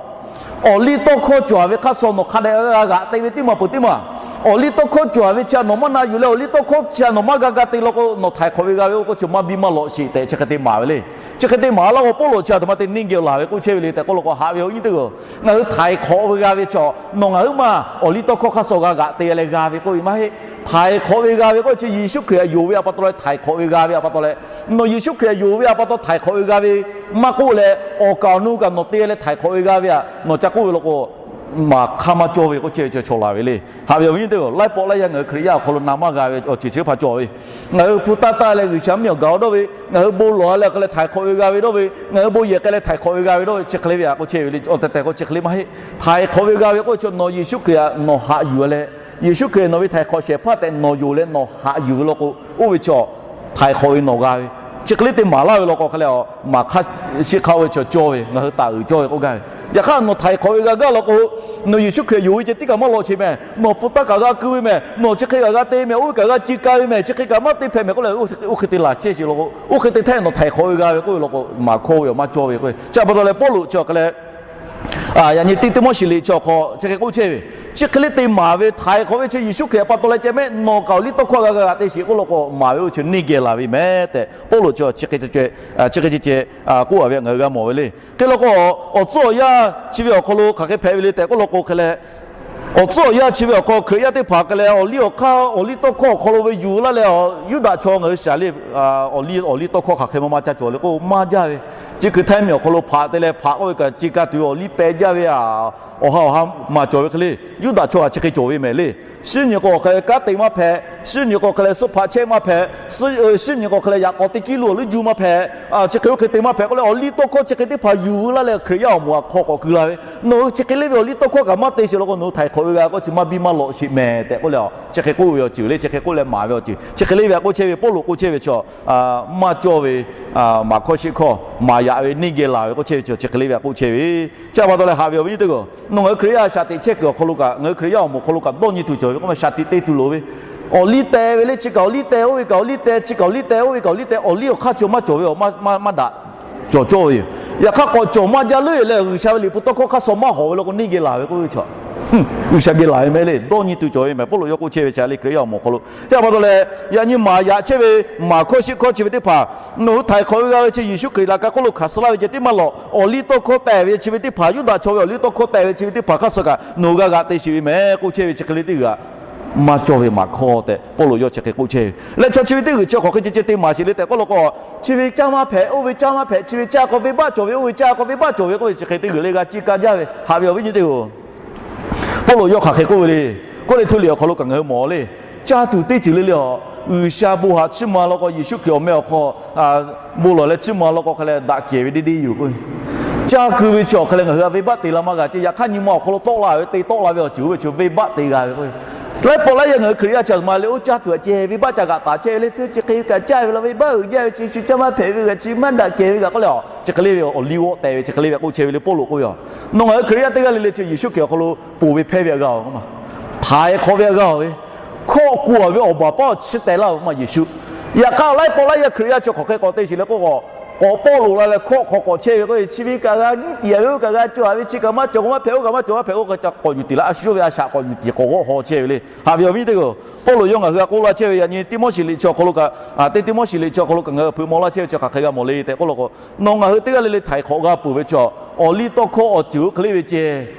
Awˬ liˇ tawˇ hkawˇ cawˬ ve hk'aˇ suh nawˬ hk'a dehꞈ g'a g'aꞈ te ve teˇ maˬ peuˬ teˇ maˬ. Awˬ liˇ tawˇ hkawˇ cawˬ ve chi nawˬ maˇ na yuˬ leh, awˬ liˇ tawˇ hkawˇ chi nawˬ maˇ g'a g'a te law k'o, nawˬ htaiˍ hk'awꞈ ve g'a ve k'oˆ ve chi maˇ biˇ maˇ lawꞈ sheˍ tehꞈ chi hk'e te maˍ ve le. Chi hk'e te maˍ laˇ k'o, Pawˇluꞈ chi aˬ htoꞈ ma te neˇ geh laˬ ve k'oˆ chehˇ ve le tehꞈ k'oˆ law k'o, haꞈ ve awˬ viˉ nyi teˇ hpaˍ-oˬ, ngaˬ hui htaiˍ hk'awꞈ ve g'a ve chi nawˬ ngaˬ huiˉ maˬ awˬ liˇ tawˇ hkawˇ hk'aˇ suh g'a g'aꞈ te leh g'a ve k'oˆ ve maˇ heˆ. Htaiˍ hk'awꞈ ve g'a ve k'oˆ ve chi Yeˍsuˆ Hkriꞈ htaꞈ yonˍ ve pa taw leh htaiˍ hk'awꞈ ve g'a ve pa taw leh, nawˬ Yeˍsuˆ Hkriꞈ htaꞈ yonˍ ve pa taw htaiˍ hk'awꞈ ve g'a ve maˇ k'oˆ leh, awˬ kaˍ awˬ nu kaꞈ nawˬ te leh htaiˍ hk'awꞈ ve g'a ve htaꞈ nawˬ ca k'oˆ ve law k'o, maˍ hk'aˇ maˇ cawˇ ve k'oˆ chehˇ ve chi chaw laˬ ve le. Haꞈ ve awˬ viˉ nyi teˇ-oˬ, laiˉ pawˆ laiˉ yaˇ ngaˬ hui Hkriꞈ yaˇ awˬ hk'aw lo na maˇ g'a ve awˬ ceuˬ chi teˇ hpaˍ cawˬ ve. Ngaˬ hui hpu taˇ taˇ leh G'uiˬsha miˇ awˬ gaˬ-oˬ dawˇ ve, ngaˬ hui bon lawˬ leh hk'e leh htaiˍ hk'awꞈ ve g'a ve dawˇ ve, ngaˬ hui bon yehˬ k'ai leh htaiˍ hk'awꞈ ve g'a ve dawˇ ve, chi hk'e le ve aꞈ k'oˆ chehˇ ve le. Awˬ tehˬ tehˬ k'o chi hk'e le maˇ heˆ. Htaiˍ hk'awꞈ ve g'a ve k'oˆ ve chi nawˬ Yeˍsuˆ Hkriꞈ htaꞈ nawˬ haꞈ yuˬ leh, Yeˍsuˆ Hkriꞈ nawˬ ve htaiˍ hk'awꞈ shehˍ hpaˇ tehꞈ nawˬ yonˍ leh nawˬ haꞈ yuˬ ve law k'o, oˇ ve chaw htaiˍ hk'awꞈ ve nawˬ g'a ve. Chi hk'e le te maˍ laˇ ve law k'o hk'e leh, maˍ hk'aˇ shiˆ hk'aˇ oˇ ve chaw cawˇ ve, ngaˬ hui taˍ uiˍ cawˇ ve k'oˆ gaˇ ve. Yaꞈ hk'aˇ nawˬ htaiˍ hk'awꞈ ve g'a gaˇ law k'o, nawˬ Yeˍsuˆ Hkriꞈ yonˍ ve ceh tiˉ kaꞈ maˇ lawꞈ sheˍ mehˍ. Nawˬ hpu taˇ kaꞈ g'a ku ve mehˍ. Nawˬ chi hk'e kaꞈ g'a te mehˍ. Oˇ ve kaꞈ g'a ci ka ve mehˍ. Chi hk'e kaꞈ maˇ te hpehꞈ mehˍ k'oˆ leh, oˇ hk'e te laˬ chehˇ sheˍ law k'o, oˇ hk'e te htaˇ nawˬ htaiˍ hk'awꞈ ve g'a ve k'oˆ ve law k'o, maˍ hkawˇ ve awˬ maˇ cawˇ ve k'o, chi pa taw leh Pawˇluꞈ chi awˬ hk'e leh, yaꞈ nyi Tiˆmoˉseˍ liꞈ chi awˬ hk'aw chi hk'e k'oˆ chehˇ ve, chi hk'e le te maˍ ve htaiˍ hk'awꞈ ve chi Yeˍsuˆ Hkriꞈ pa taw leh ceh mehˆ. Nawˬ kaꞈ awˬ liˇ tawˇ hkawˇ g'a g'a g'a te sheˍ k'oˆ law k'o, maˍ ve oˇ chi neˇ geh laˬ ve mehˍ tehꞈ Pawˇluꞈ chi chi hk'e ceh ceh k'oˆ a ve ngaˬ hui g'a mawˬ ve le. Hk'e law k'o, awˬ tcuhˉ awˬ yanˇ chi ve awˬ hk'aw lo hk'aˬ hk'e hpehꞈ ve le tehꞈ k'oˆ law k'o hk'e leh, awˬ tcuhˉ awˬ yanˇ chi ve awˬ hk'aw Hkriꞈ yaˇ teˇ hpaˍ hk'e leh awˬ liˇ awˬ hk'aˇ awˬ liˇ tawˇ hkawˇ awˬ hk'aw lo ve yuˬ laˇ leh, Yuˇdaꞈ chaw ngaˬ hui shaˍ le, awˬ liˇ awˬ liˇ tawˇ hkawˇ hk'aˬ hk'e maˇ maˇ ca cawˬ le k'o maˇ jaˇ ve. Chi hkui Htaiˇ miˬ awˬ hk'aw lo hpaꞈ te leh hpaꞈ k'oˆ ve kaꞈ ci ka tuˬ ve awˬ liˇ peh jaˇ ve a, awˬ ha awˬ ha maˍ cawˬ ve hk'e le. Yuˇdaꞈ chaw htaꞈ chi hk'e cawˬ ve mehˍ le. Shinˉ nyi k'o hk'e kanˉ te maˇ hpehꞈ, shinˉ nyi k'o hk'e leh suhˉ hpaꞈ chehˇ maˇ hpehꞈ, shinˉ nyi k'o hk'e leh yaꞈ k'aw teˇ kiˉ lo awˬ liˇ juˇ maˇ hpehꞈ, chi hk'e oˇ hk'e te maˇ hpehꞈ k'oˆ leh awˬ liˇ tawˇ hkawˇ chi hk'e teˇ hpaˍ yuˬ laˇ leh Hkriꞈ yaˇ awˬ moˍ htaꞈ hk'aw k'awꞈ keu la ve. Nawˬ hui chi hk'e le ve awˬ liˇ tawˇ hkawˇ kaꞈ maˇ te sheˍ law k'o, nawˬ hui htaiˍ hk'awꞈ ve g'a k'o chi maˇ biˇ maˇ lawꞈ sheˍ mehˍ tehꞈ k'oˆ leh, chi hk'e k'oˆ ve awˬ ceuˬ le, chi hk'e k'oˆ leh maˍ ve awˬ ceuˬ chi hk'e le ve aꞈ k'oˆ chehˇ ve Pawˇluꞈ k'oˆ chehˇ ve chi maˇ cawˇ ve maˍ hkawˇ shiˆ hkawˇ maˍ yaꞈ ve neˇ geh laˬ ve k'oˆ chehˇ ve chi chi hk'e le ve aꞈ k'oˆ chehˇ ve. Chi pa taw leh haꞈ ve awˬ viˉ nyi teˇ hpaˍ, nawˬ ngaˬ hui Hkriꞈ yaˇ shaꞈ teꞈ chehˇ kuiˬ awˬ hk'aw lo kaꞈ, ngaˬ hui Hkriꞈ yaˇ awˬ moˍ hk'aw lo kaꞈ dawˇ nyi tuˬ cawˬ ve k'oˆ ma shaꞈ teꞈ te tuˬ loˍ ve. Awˬ liˇ teh ve le, chi kaꞈ awˬ liˇ teh, oˇ ve kaꞈ awˬ liˇ teh, chi kaꞈ awˬ liˇ teh, oˇ ve kaꞈ awˬ liˇ teh, awˬ liˇ awˬ hk'aˇ chi maˇ cawˬ ve, maˇ daꞈ cawˬ cawˇ ve yoˬ. Yaꞈ hk'aˇ k'awꞈ cawˬ maˇ jaˇ leuˉ leh G'uiˬsha ve liꞈ hpu tawˇ hkawˇ hk'aˇ suh maˇ hawˍ ve law k'o neˇ geh laˬ ve k'oˆ ve chi G'uiˬsha geh laˬ ve mehˍ le. Dawˇ nyi tuˬ cawˬ ve mehˍ. Pawˇluꞈ yawˇ k'oˆ chehˇ ve chi le Hkriꞈ yaˇ awˬ moˍ hk'aw lo. Chi pa taw leh yaꞈ nyi maˍ yaꞈ chehˇ ve maˍ hkawˇ shiˆ hkawˇ chi ve teˇ hpaˍ, nawˬ hui htaiˍ hk'awꞈ ve g'a ve chi Yeˍsuˆ Hkriꞈ laꞈ ka hk'oˆ lo hkanˍ suh laˇ ve ceh tiˉ maˇ lawꞈ, awˬ liˇ tawˇ hkawˇ teh ve chi ve teˇ hpaˍ, Yuˇdaꞈ chaw ve awˬ liˇ tawˇ hkawˇ teh ve chi ve teˇ hpaˍ hk'aˇ suh kaꞈ nawˬ hui g'a g'aꞈ te sheˍ ve mehˍ k'oˆ chehˇ ve chi hk'e le teˇ g'aˇ maˇ cawˇ ve maˍ hkawˇ tehꞈ Pawˇluꞈ yawˇ chi hk'e k'oˆ chehˇ ve. Leh chaw chi ve teˇ g'uiˬ chi hk'aˬ hk'e ceh ceh te maˍ sheˍ le tehꞈ k'oˆ law k'o, chi ve caˇ maˇ hpehꞈ, oˇ ve caˇ maˇ hpehꞈ, chi ve caˇ k'o venˇbaˆ cawˬ ve, oˇ ve caˇ k'o venˇbaˆ cawˬ ve k'oˆ ve chi hk'e teˇ g'uiˬ le g'a ci ka jaˇ ve haꞈ ve awˬ viˉ nyi teˇ g'aˇ Pawˇluꞈ yawˇ hk'aˬ hk'e k'oˆ ve le. Kawˇrenˍhtuˆ liꞈ awˬ hk'aw lo kaꞈ ngaˬ hui mawˬ le. Caˇ tuˬ teˇ ceuˬ le le a, G'uiˬsha bon haꞈ chiˇ ma law k'o, Yeˍsuˆ Hkriꞈ awˬ meh awˬ hk'aw bon lawˬ leh chiˇ ma law k'o hk'e leh daꞈ kehˬ ve deˇ deˇ yoˬ k'o, caˇ keu ve chi awˬ hk'e leh ngaˬ hui a venˇbaˆ te la maˇ g'a ce. Yaꞈ hk'aˇ nyi ma awˬ hk'aw lo tawˆ la ve te tawˆ la ve awˬ ceuˬ oˇ ve chi venˇbaˆ te g'a ve k'o, laiˉ pawˆ laiˉ yaˇ ngaˬ hui Hkriꞈ yaˇ chi a ma le oˇ caˇ tuˬ a ceh venˇbaˆ ca g'aꞈ taˍ chehˇ ve le. Teˇ chi hk'e kaꞈ caˇ ve la venˇbaˆ uiˍ jaˇ ve chi shu caˇ maˇ hpehꞈ ve g'a chi maˇ daꞈ kehˬ ve g'a k'oˆ leh a, chi hk'e le ve awˬ liˇ g'awˆ teh ve chi hk'e le ve k'oˆ chehˇ ve le Pawˇluꞈ k'oˆ ve a. Nawˬ ngaˬ hui Hkriꞈ yaˇ teˇ g'aˇ le le chi Yeˍsuˆ Hkriꞈ awˬ hk'aw lo ponˬ ve hpehˇ ve a g'a-oˬ k'o ma, htaiˍ hk'awꞈ ve a g'a-oˬ ve, hkawˆ k'oˆ a ve awˬ baˬ paˉ awˬ chi teh laˇ-oˬ ma Yeˍsuˆ. Yaꞈ hk'aˇ laiˉ pawˆ laiˉ yaˇ Hkriꞈ yaˇ chi hk'aˬ hk'e k'awꞈ te sheˍ le k'oˆ k'o, k'awꞈ pawˆ loꞈ la leh hkawˆ hk'awꞈ k'awꞈ chehˇ ve k'o, chi ve kaꞈ g'a nyiˉ tiˍ a ve, oˇ kaꞈ g'a cawˬ a ve, chi kaꞈ maˇ cawˬ k'o maˇ hpehꞈ, oˇ kaꞈ maˇ cawˬ maˇ hpehꞈ, oˇ kaꞈ ca k'awꞈ yuˬ tiˍ la a shu ve a shaꞈ k'awꞈ yuˬ tiˍ k'awꞈ g'awˆ haw chehˇ ve le. Haꞈ ve awˬ viˉ teˇ g'aˇ, Pawˇluꞈ yawˇ ngaˬ hui a k'oˆ laˇ chehˇ ve yaꞈ nyi Tiˆmoˉseˍ liꞈ chi awˬ hk'aw lo kaꞈ, a, teˇ Tiˆmoˉseˍ liꞈ chi awˬ hk'aw lo kaꞈ ngaˬ hui hpeuꞈ maw laˇ chehˇ ve chi hk'aˬ hk'e g'a mawˬ le tehꞈ k'oˆ law k'o, nawˬ ngaˬ hui teˇ g'aˇ le le htaiˍ hk'awꞈ g'a peuˬ ve chi, awˬ liˇ tawˇ hkawˇ awˬ ceuˬ oˇ hk'e le ve ceh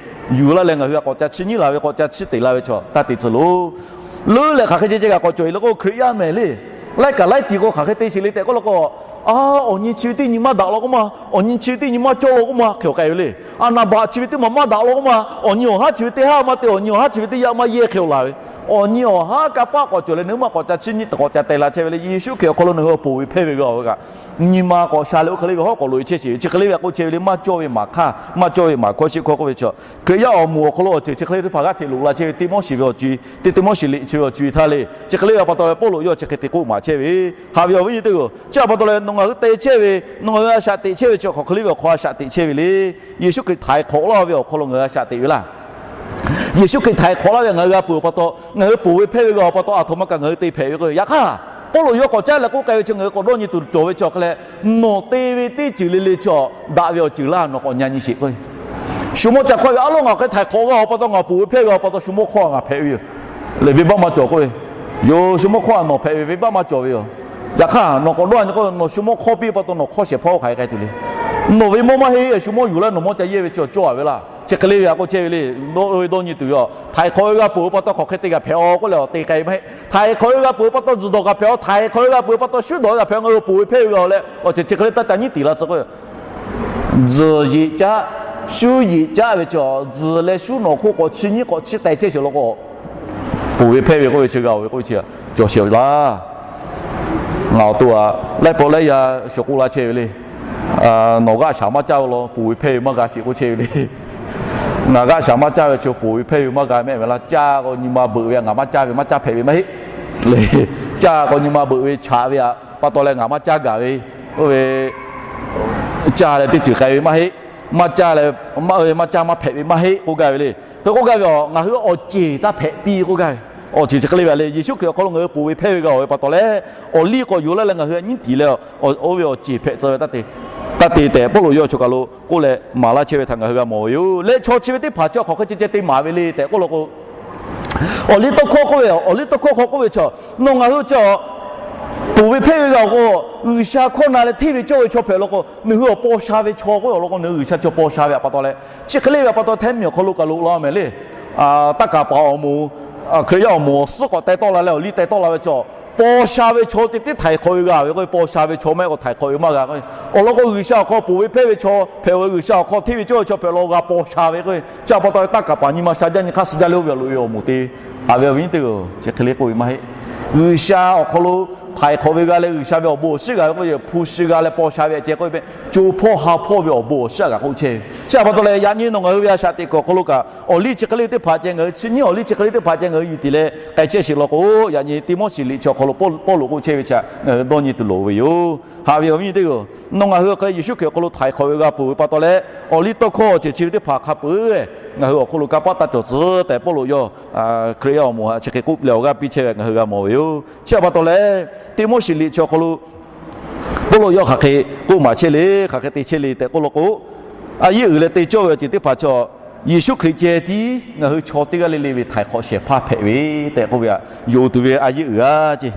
yuˬ laˇ leh ngaˬ hui a k'awꞈ ca chiˇ nyiˉ la ve, k'awꞈ ca chiˇ teꞈ la ve chi taˇ te tcuh loˬ. Leuˉ leh hk'aˬ hk'e ceh ceh kaꞈ k'awꞈ cawˬ e le k'o, Hkriꞈ yaˇ mehˍ le. Laiˉ kaꞈ laiˉ tiˍ k'o hk'aˬ hk'e te sheˍ le tehꞈ k'oˆ law k'o, a, awˬ nyi chi ve teˇ nyi maˇ daꞈ law k'oˆ ma, awˬ nyi chi ve teˇ nyi maˇ cawˇ law k'oˆ ma hk'e awˬ k'ai ve le. A naˍ baꞈ chi ve teˇ maˬ maˇ daꞈ law k'oˆ ma, awˬ nyi awˬ haˉ chi ve teˇ haˉ maˇ te, awˬ nyi awˬ haˉ chi ve teˇ yaˇ maˇ yehˇ hk'e awˬ laˬ ve. Awˬ nyi awˬ haˉ kanˇ paˆ k'awꞈ cawˬ leh nawˬ hui maˇ k'awꞈ ca chiˇ nyiˉ k'awꞈ ca teh la chehˇ ve le. Yeˍsuˆ Hkriꞈ awˬ hk'aw lo nawˬ hui awˬ ponˬ ve hpehˇ ve g'a-oˬ ve kaꞈ, nyi ma k'awꞈ sha leh oˇ hk'e le ve hawˉ k'awꞈ loꞈ e chehˇ sheˍ ve chi hk'e le ve a k'oˆ chehˇ ve le. Maˇ cawˇ ve maˍ hkawˇ, maˇ cawˇ ve maˍ hkawˇ shiˆ hkawˇ k'oˆ ve chi, Hkriꞈ yaˇ awˬ moˍ awˬ hk'aw lo awˬ ceuˬ chi hk'e le teˇ hpaˍ g'aˇ hteꞈ loꞈ la chehˇ ve Tiˆmoˉseˍ ve awˬ co-e, teˇ Tiˆmoˉseˍ liꞈ chi ve awˬ co-e htaˇ le chi hk'e le ve a pa taw leh Pawˇluꞈ yawˇ chi hk'e te k'oˆ maˍ chehˇ ve. Haꞈ ve awˬ viˉ nyi teˇ g'aˇ, chi a pa taw leh nawˬ ngaˬ hui te chehˇ ve, nawˬ ngaˬ hui a shaꞈ teꞈ chehˇ ve chi hk'aˬ hk'e le ve awˬ hk'aw a shaꞈ teꞈ chehˇ ve le. Yeˍsuˆ Hkriꞈ htaiˍ hk'awꞈ laˇ ve awˬ hk'aw lo ngaˬ hui a shaꞈ teꞈ ve laˇ. Yeˍsuˆ Hkriꞈ htaiˍ hk'awꞈ laˇ ve ngaˬ hui g'a peuˬ awˬ pa taw, ngaˬ hui ponˬ ve hpehˇ ve g'a awˬ pa taw, a htoꞈ ma kaꞈ ngaˬ hui te hpehꞈ ve k'o, yaꞈ hk'aˇ Pawˇluꞈ yawˇ k'awꞈ caˉ leh k'oˆ k'ai ve chi ngaˬ hui k'awꞈ dawˇ nyi tuˬ cawˬ ve chi awˬ hk'e leh, nawˬ te ve teˇ ceuˬ le le chi daꞈ ve awˬ ceuˬ laˇ. Nawˬ k'awꞈ nyi sheˍ k'o, shu mawˇ ca hk'awˇ ve a loˉ ngaˬ hk'e htaiˍ hk'awꞈ g'a awˬ pa taw, ngaˬ ponˬ ve hpehˇ g'a awˬ pa taw, shu mawˇ hk'awˇ ngaˬ hpehꞈ ve yoˬ. Leh venˇbaˆ maˇ cawˬ k'oˆ ve, yoˬ, shu mawˇ hk'awˇ a nawˬ hpehꞈ ve venˇbaˆ maˇ cawˬ ve yoˬ. Yaꞈ hk'aˇ nawˬ k'awꞈ dawˇ nyi k'o, nawˬ shu mawˇ hk'awˇ piˇ pa taw nawˬ hk'awˇ shehˍ hpaˇ oˇ hk'aˬ hk'e k'ai tuˬ le. Nawˬ ve mawˇ maˇ heˆ, shu mawˇ yuˬ laˇ nawˬ mawˇ ca yehˇ ve chi awˬ cawˇ a ve laˇ. Chi hk'e le ve a k'oˆ chehˇ ve le. Dawˇ ve dawˇ nyi tuˬ yoˬ. Htaiˍ hk'awꞈ ve g'a peuˬ awˬ pa taw hk'aˬ hk'e te g'a hpehꞈ-oˬ k'oˆ leh awˬ te k'ai ve maˇ heˆ. Htaiˍ hk'awꞈ ve g'a peuˬ awˬ pa taw tzuhˬ dawˬ g'a hpehꞈ-oˬ, htaiˍ hk'awꞈ ve g'a peuˬ awˬ pa taw shuˉ dawˬ g'a hpehꞈ-oˬ, ngaˬ hui ponˬ ve hpehˇ ve g'a-oˬ leh awˬ ceuˬ chi hk'e le taˇ ca nyiˉ tiˍ la tcuh k'o, tzuhˬ yeꞈ caˆ shuˉ yeꞈ caˉ ve chi tzuhˬ leh shuˉ nawˬ hk'oˆ k'awꞈ chi nyiˉ k'awꞈ chi teh chehˇ sheˍ law k'o, ponˬ ve hpehˇ ve k'oˆ ve chi g'a-oˬ ve k'oˆ ve chi cawˬ sheˍ laˇ. Ngaˬ awˬ to a laiˉ paw laiˉ yaˇ shawˍ k'oˆ laˇ chehˇ ve le. Nawˬ g'aˆ shaˍ maˇ caˇ ve law, ponˬ ve hpehˇ ve maˇ g'a sheˍ k'oˆ chehˇ ve le. Ngaˬ g'aˆ shaˍ maˇ caˇ ve chi ponˬ ve hpehˇ ve maˇ g'a mehˆ ve laˇ. Caˇ k'o nyi ma beuꞈ ve, ngaˬ maˇ caˇ ve maˇ caˇ hpehꞈ ve maˇ heˆ le. Caˇ k'o nyi ma beuꞈ ve chaꞈ ve aꞈ pa taw leh ngaˬ maˇ caˇ gaˬ ve, oˇ ve caˇ leh teˇ ceuˬ k'ai ve maˇ heˆ. Maˇ caˇ leh maˇ caˇ maˇ hpehꞈ ve maˇ heˆ k'oˆ gaˇ ve le. Hk'e k'oˆ gaˇ ve a, ngaˬ hui awˬ ceˬ taˇ hpehꞈ piˇ k'oˆ gaˇ ve. Awˬ ceˬ chi hk'e le ve le, Yeˍsuˆ Hkriꞈ awˬ hk'aw lo ngaˬ hui ponˬ ve hpehˇ ve g'a-oˬ ve pa taw leh, awˬ liˇ k'awꞈ yuˬ laˇ leh ngaˬ hui a nyiˉ tiˍ leh, oˇ ve awˬ ceˬ hpehꞈ tcuh ve taˇ te tehꞈ Pawˇluꞈ yawˇ chaw kaˬ lo k'oˆ leh maˍ laˇ chehˇ ve htaꞈ ngaˬ hui g'a mawˬ ve yoˬ. Leh chaw chi ve teˇ hpaˍ chi hk'aˬ hk'e ceh ceh te maˍ ve le tehꞈ k'oˆ law k'o, awˬ liˇ tawˇ hkawˇ k'oˆ ve, awˬ liˇ tawˇ hkawˇ hk'aw k'oˆ ve chaw, nawˬ ngaˬ hui chi ponˬ ve hpehˇ ve g'a-oˬ k'o, G'uiˬsha hkawˇ na leh hteˇ ve cawˇ ve chaw hpehꞈ law k'o, nawˬ hui awˬ paw sha ve chaw k'oˆ ve awˬ lawn k'o, nawˬ hui G'uiˬsha chi paw sha ve aꞈ pa taw leh, chi hk'e le ve aꞈ pa taw htehˉ miˬ awˬ hk'aw lo kaˬ lo la mehˍ le. Taˇ kaˍ paˍ awˬ moˍ, Hkriꞈ yaˇ awˬ moˍ awˬ suhˉ k'awꞈ teh tawˆ la leh awˬ liˇ teh tawˆ la ve chaw, paw sha ve chaw ceh tiˉ htaiˍ hk'awꞈ ve g'a ve k'o, paw sha ve chaw maˇ heˆ k'o htaiˍ hk'awꞈ ve maˇ g'a k'o, awˬ lawn k'o G'uiˬsha awˬ hk'aw ponˬ ve hpehˇ ve chaw hpehꞈ-oˬ ve, G'uiˬsha awˬ hk'aw hteˇ ve cawˇ ve chaw hpehꞈ law g'a paw sha ve k'o, chi aꞈ pa taw taˇ kaˍ paˍ nyi ma sha jaˇ nyi hk'aˇ suh jaˇ leh oˇ ve awˬ loꞈ ve awˬ moˍ te aꞈ ve awˬ viˉ teˇ-oˬ, chi hk'e le k'oˆ ve maˇ heˆ. G'uiˬsha awˬ hk'aw lo htaiˍ hk'awꞈ ve g'a leh G'uiˬsha ve awˬ bon awˬ shiˉ g'a ve k'oˆ ve, hpu shi g'a leh paw sha ve aꞈ ceh k'oˆ ve, co hpawˇ ha hpawˇ ve awˬ bon awˬ shiˉ aꞈ kaꞈ k'oˆ chehˇ ve. Chi aꞈ pa taw leh yaꞈ nyi nawˬ ngaˬ hui ve a shaꞈ teꞈ kuiˬ awˬ hk'aw lo kaꞈ awˬ liˇ chi hk'e le teˇ hpaˍ ceh ngaˬ hui chi nyiˉ awˬ liˇ chi hk'e le teˇ hpaˍ ceh ngaˬ hui yuˬ tiˍ leh k'ai chehˇ sheˍ law k'o, yaꞈ nyi Tiˆmoˉseˍ liꞈ chi awˬ hk'aw lo Pawˇluꞈ k'oˆ chehˇ ve chi ngaˬ hui dawˇ nyi tuˬ loˍ ve yoˬ. Haꞈ ve awˬ viˉ teˇ-oˬ, nawˬ ngaˬ hui hk'e Yeˍsuˆ Hkriꞈ awˬ hk'aw lo htaiˍ hk'awꞈ ve g'a peuˬ ve pa taw leh, awˬ liˇ tawˇ hkawˇ awˬ ceuˬ chi ve teˇ hpaˍ hk'a peuˬ ngaˬ hui awˬ hk'aw lo kanˇ paˆ taˇ cawˬ tcuh tehꞈ Pawˇluꞈ yawˇ Hkriꞈ yaˇ awˬ moˍ htaꞈ chi hk'e k'oˆ leh awˬ g'aˇ piˇ chehˇ ve ngaˬ hui g'a mawˬ ve yoˬ. Chi aꞈ pa taw leh, Tiˆmoˉseˍ liꞈ chi awˬ hk'aw lo Pawˇluꞈ yawˇ hk'aˬ hk'e k'oˆ maˍ chehˇ le, hk'aˬ hk'e te chehˇ le tehꞈ k'oˆ law k'o, a yeˇ uiˍ leh te cawˇ ve awˬ ceuˬ teˇ hpaˍ chaw, Yeˍsuˆ Hkriꞈ ceh tiˉ ngaˬ hui chaw teˇ g'aˇ le le ve htaiˍ hk'awꞈ shehˍ hpaˇ hpehꞈ ve tehꞈ k'oˆ ve aꞈ, yonˍ tuˬ ve a yeˇ uiˍ a ceˇ.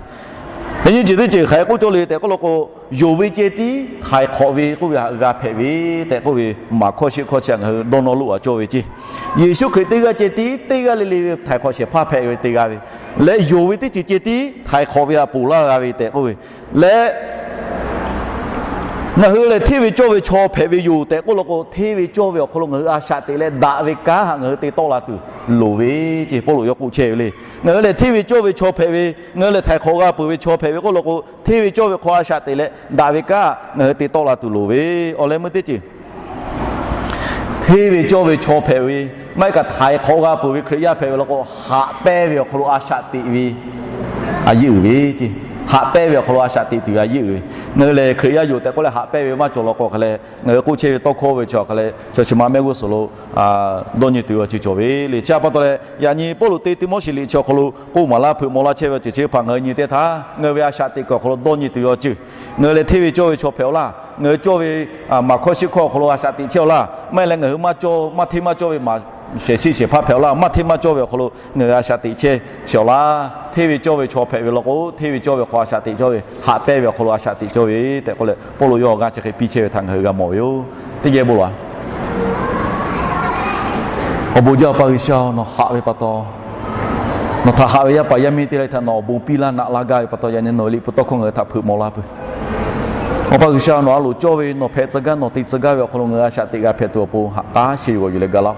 Yaꞈ nyi ceuˬ teˇ ceuˬ hk'aˬ hk'e k'oˆ cawˇ le tehꞈ k'oˆ law k'o, yonˍ ve ceh tiˉ htaiˍ hk'awꞈ ve k'oˆ ve htaꞈ g'a hpehꞈ ve tehꞈ k'oˆ ve, maˍ hkawˇ sheˆ hkawˇ chi ngaˬ hui dawˇ nawˇ loˆ a cawˇ ve ceˇ. Yeˍsuˆ Hkriꞈ teˇ g'aˇ ceh tiˉ teˇ g'aˇ le le ve htaiˍ hk'awꞈ shehˍ hpaˇ hpehꞈ ve te g'a ve, leh yonˍ ve teˇ ceuˬ ceh tiˉ htaiˍ hk'awꞈ ve htaꞈ ponˬ laˇ g'a ve tehꞈ k'oˆ ve, leh ngaˬ hui lehˬ hteˇ ve cawˇ ve chaw hpehꞈ ve yoˬ tehꞈ k'oˆ law k'o, hteˇ ve cawˇ ve awˬ hk'aw lo ngaˬ hui a shaꞈ teꞈ leh daꞈ ve kanˉ htaꞈ ngaˬ hui te tawˆ la tuˬ loˍ ve ceˇ. Pawˇluꞈ yawˇ k'oˆ chehˇ ve le. Ngaˬ hui lehˬ hteˇ ve cawˇ ve chaw hpehꞈ ve, ngaˬ hui lehˬ htaiˍ hk'awꞈ g'a peuˬ ve chaw hpehꞈ ve k'oˆ law k'o, hteˇ ve cawˇ ve hk'aw a shaꞈ teꞈ leh daꞈ ve kanˉ ngaˬ hui te tawˆ la tuˬ loˍ ve, awˬ leh meuˇ teˇ ceuˬ hteˇ ve cawˇ ve chaw hpehꞈ ve, maˇ heˆ kaꞈ htaiˍ hk'awꞈ g'a peuˬ ve Hkriꞈ yaˇ hpehꞈ ve law k'o, haꞈ pehnˇ ve awˬ hk'aw lo a shaꞈ teꞈ ve a yeˇ uiˍ ve ceˇ. Haꞈ pehnˇ ve awˬ hk'aw lo a shaꞈ teꞈ tuˬ ve a yeˇ uiˍ ve. Ngaˬ hui lehˬ Hkriꞈ yaˇ yoˬ tehꞈ k'oˆ leh haꞈ pehnˇ ve maˇ cawˬ law k'o hk'aˬ leh, ngaˬ hui k'oˆ chehˇ ve tawˇ hkawˇ ve chi hk'aˬ leh, chaw chi ma mehˆ g'uˇ suhˍ lo dawˇ nyi tuˬ ve awˬ ceuˬ cawˬ ve le. Chi aꞈ pa taw leh, yaꞈ nyi Pawˇluꞈ te Tiˆmoˉseˍ liꞈ chi awˬ hk'aw lo k'oˆ maˍ laˇ hpeuꞈ maw laˇ chehˇ ve awˬ ceuˬ chi teˇ hpaˍ ngaˬ hui nyi teˇ htaˇ, ngaˬ hui ve a shaꞈ teꞈ kuiˬ awˬ hk'aw lo dawˇ nyi tuˬ ve awˬ ceuˬ, ngaˬ hui lehˬ hteˇ ve cawˇ ve chaw hpehꞈ-aw laˇ. Ngaˬ hui cawˇ ve maˍ hkawˇ sheˆ hkawˇ awˬ hk'aw lo a shaꞈ teꞈ chehˇ-aw laˇ. Maˇ heˆ leh ngaˬ hui maˇ cawˇ, maˇ hteˇ maˇ cawˇ ve maˍ shehˍ shiˆ shehˍ hpaˇ hpehꞈ-aw laˇ. Maˇ hteˇ maˇ cawˇ ve awˬ hk'aw lo ngaˬ hui a shaꞈ teꞈ chehˇ sheˍ-aw laˇ. Hteˇ ve cawˇ ve chaw hpehꞈ ve law k'o, hteˇ ve cawˇ ve hk'aw a shaꞈ teꞈ cawˇ ve, haꞈ pehnˇ ve awˬ hk'aw lo a shaꞈ teꞈ cawˇ ve tehꞈ k'oˆ leh, Pawˇluꞈ yawˇ awˬ g'aˇ chi hk'e piˇ chehˇ ve htaꞈ ngaˬ hui g'a mawˬ ve yoˬ. Teˇ geh bon laˬ. Awˬ bon jaˇ Awˬ pa G'uiˬsha-oˬ, nawˬ haꞈ ve pa taw, nawˬ htaꞈ haꞈ ve yaˇ paˍ yaˇ miˇ teˇ g'aˇ htaꞈ nawˬ awˬ bon piˇ laˇ naꞈ laˇ gaˇ ve pa taw, yaꞈ nyi nawˬ ve liꞈ hpu tawˇ hkawˇ ngaˬ hui htaꞈ hpeuꞈ maw laˇ peuˬ. Awˬ pa G'uiˬsha, nawˬ a loˍ cawˇ ve, nawˬ hpehꞈ tcuh gaˇ, nawˬ te tcuh gaˇ ve awˬ hk'aw lo ngaˬ hui a shaꞈ teꞈ g'a hpehꞈ tuˬ awˬ pon haꞈ k'aˉ sheh yuˬ g'awˬ yuˬ leh ga laˇ-oˆ.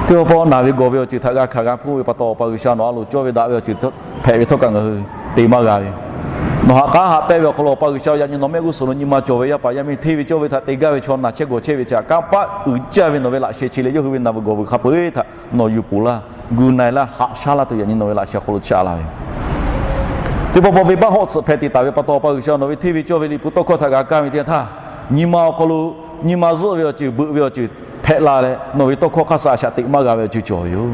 Teˇ hpaˍ naˬ ve gawˬ ve awˬ ceuˬ htaꞈ g'a hkanˍ g'a hpuˇ ve pa taw, Awˬ pa G'uiˬsha, nawˬ a loˍ cawˇ ve daꞈ ve awˬ ceuˬ hpehꞈ ve htawˇ kaꞈ ngaˬ hui te maˇ g'a ve, nawˬ haꞈ k'aˉ haꞈ pehnˇ ve awˬ hk'aw lo Awˬ pa G'uiˬsha, yaꞈ nyi nawˬ mehˆ g'uˇ suhˍ lo nyi ma cawˬ ve yaˇ paˍ yaˇ miˇ hteˇ ve cawˇ ve htaꞈ te gaˇ ve chaw, naˬ chehˇ gawˬ chehˇ ve chi htaꞈ kanˇ paˆ uiˍ jaˇ ve nawˬ ve laꞈ sheh chi leh yawˇ hui ve naˬ ve gawˬ ve hk'a peu-eˬ htaꞈ nawˬ yuˬ ponˬ laˇ, gu na-e laˇ, haꞈ shaˉ laˇ tuˬ yaꞈ nyi nawˬ ve laꞈ sheh awˬ hk'aw lo chiˇ aꞈ laˇ ve teˇ pawˆ pawˆ venˇbaˆ hawˆ tsuhꞈ hpeh te taˍ ve pa taw, Awˬ pa G'uiˬsha, nawˬ ve hteˇ ve cawˇ ve liꞈ hpu tawˇ hkawˇ htaꞈ g'a kaˇ ve teˇ yanˇ htaˇ, nyi ma awˬ hk'aw lo, nyi ma zuhˆ ve awˬ ceuˬ, beuꞈ ve awˬ ceuˬ hpehꞈ la leh, nawˬ ve tawˇ hkawˇ hk'aˇ suh a shaꞈ teꞈ maˇ g'a ve awˬ ceuˬ cawˬ ve yoˬ.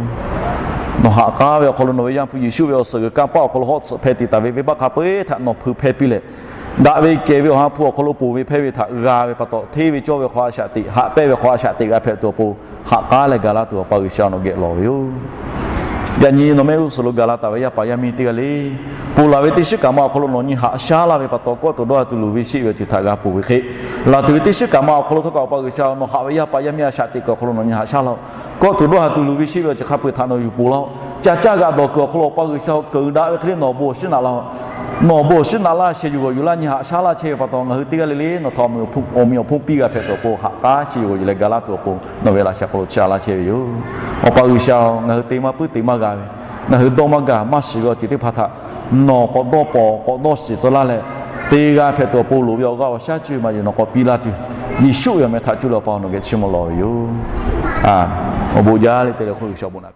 Nawˬ haꞈ k'aˉ ve awˬ hk'aw lo nawˬ ve Yaˇ hpu Yeˍsuˆ ve awˬ suhˍ g'uiˬ kanˇ paˆ awˬ hk'aw lo hawˆ tsuhꞈ hpeh te taˍ ve venˇbaˆ hk'a peu-eˬ htaꞈ nawˬ hpui hpeh piˇ leh, daꞈ ve kehˬ ve Awˬ ha hpu awˬ hk'aw lo ponˬ ve hpehˇ ve htaꞈ g'a ve pa taw, hteˇ ve cawˇ ve hk'aw a shaꞈ teꞈ, haꞈ pehnˇ ve hk'aw a shaꞈ teꞈ g'a hpehꞈ tuˬ awˬ pon, haꞈ k'aˉ leh ga laˇ tuˬ Awˬ pa G'uiˬsha nawˬ geh lawˬ ve yoˬ. Yaꞈ nyi nawˬ mehˆ g'uˇ suhˍ lo gaˬ la taˍ ve yaˇ paˍ yaˇ miˇ teˇ g'aˇ le, ponˬ laˬ ve teˇ shiˉ kaꞈ ma awˬ hk'aw lo nawˬ nyi haꞈ shaˉ laˇ ve pa taw, kawˆ tuˬ dawˇ ha tuˬ luˬ ve sheˆ ve awˬ ceuˬ htaꞈ g'a ponˬ ve hk'e, laˬ tuˬ ve teˇ shiˉ kaꞈ ma awˬ hk'aw lo htawˇ kaꞈ Awˬ pa G'uiˬsha nawˬ haꞈ ve yaˇ paˍ yaˇ miˇ a shaꞈ teꞈ kuiˬ awˬ hk'aw lo nawˬ nyi haꞈ shaˉ laˇ-oˆ. Kawˆ tuˬ dawˇ ha tuˬ luˬ ve sheˆ ve awˬ ceuˬ hk'a peu-eˬ htaꞈ nawˬ yuˬ ponˬ laˇ-oˆ. Ca caˇ g'aꞈ dawˬ kuiˬ awˬ hk'aw lo Awˬ pa G'uiˬsha keunˍ daꞈ ve hk'e le nawˬ awˬ bon awˬ shiˉ naꞈ laˇ-oˆ. Nawˬ bon awˬ shinˉ naꞈ laˇ sheh yuˬ g'awˬ yuˬ laˇ nyi haꞈ shaˉ laˇ chehˇ ve pa taw, ngaˬ hui teˇ g'aˇ le le nawˬ htaꞈ awˬ meꞈ awˬ hponˇ piˇ g'a hpehꞈ tuˬ awˬ pon, haꞈ k'aˉ sheh yuˬ g'awˬ yuˬ leh ga laˇ tuˬ awˬ pon, nawˬ ve laꞈ sheh hk'aw lo chiˇ aꞈ laˇ chehˇ ve yoˬ. Awˬ pa G'uiˬsha-oˬ, ngaˬ hui te maˇ puiˉ te maˇ g'a ve, ngaˬ hui dawˇ maˇ gaˬ maˇ shiˍ ve awˬ ceuˬ teˇ hpaˍ htaꞈ nawˬ k'awꞈ dawˇ pawnˍ k'awꞈ dawˇ shiˍ tcuh laˇ leh, te g'a hpehꞈ tuˬ awˬ pon loˍ ve awˬ g'aˇ awˬ shaˉ ceuˬ maˇ yehˬ nawˬ k'awꞈ piˇ laˇ tuˬ, Yeˍsuˆ ve awˬ meh htaꞈ cuˇ leh Awˬ pa nawˬ geh chiˇ mvuh lawˬ ve yoˬ. Awˬ bon jaˇ le te leh hk'oˆ G'uiˬsha bon naꞈ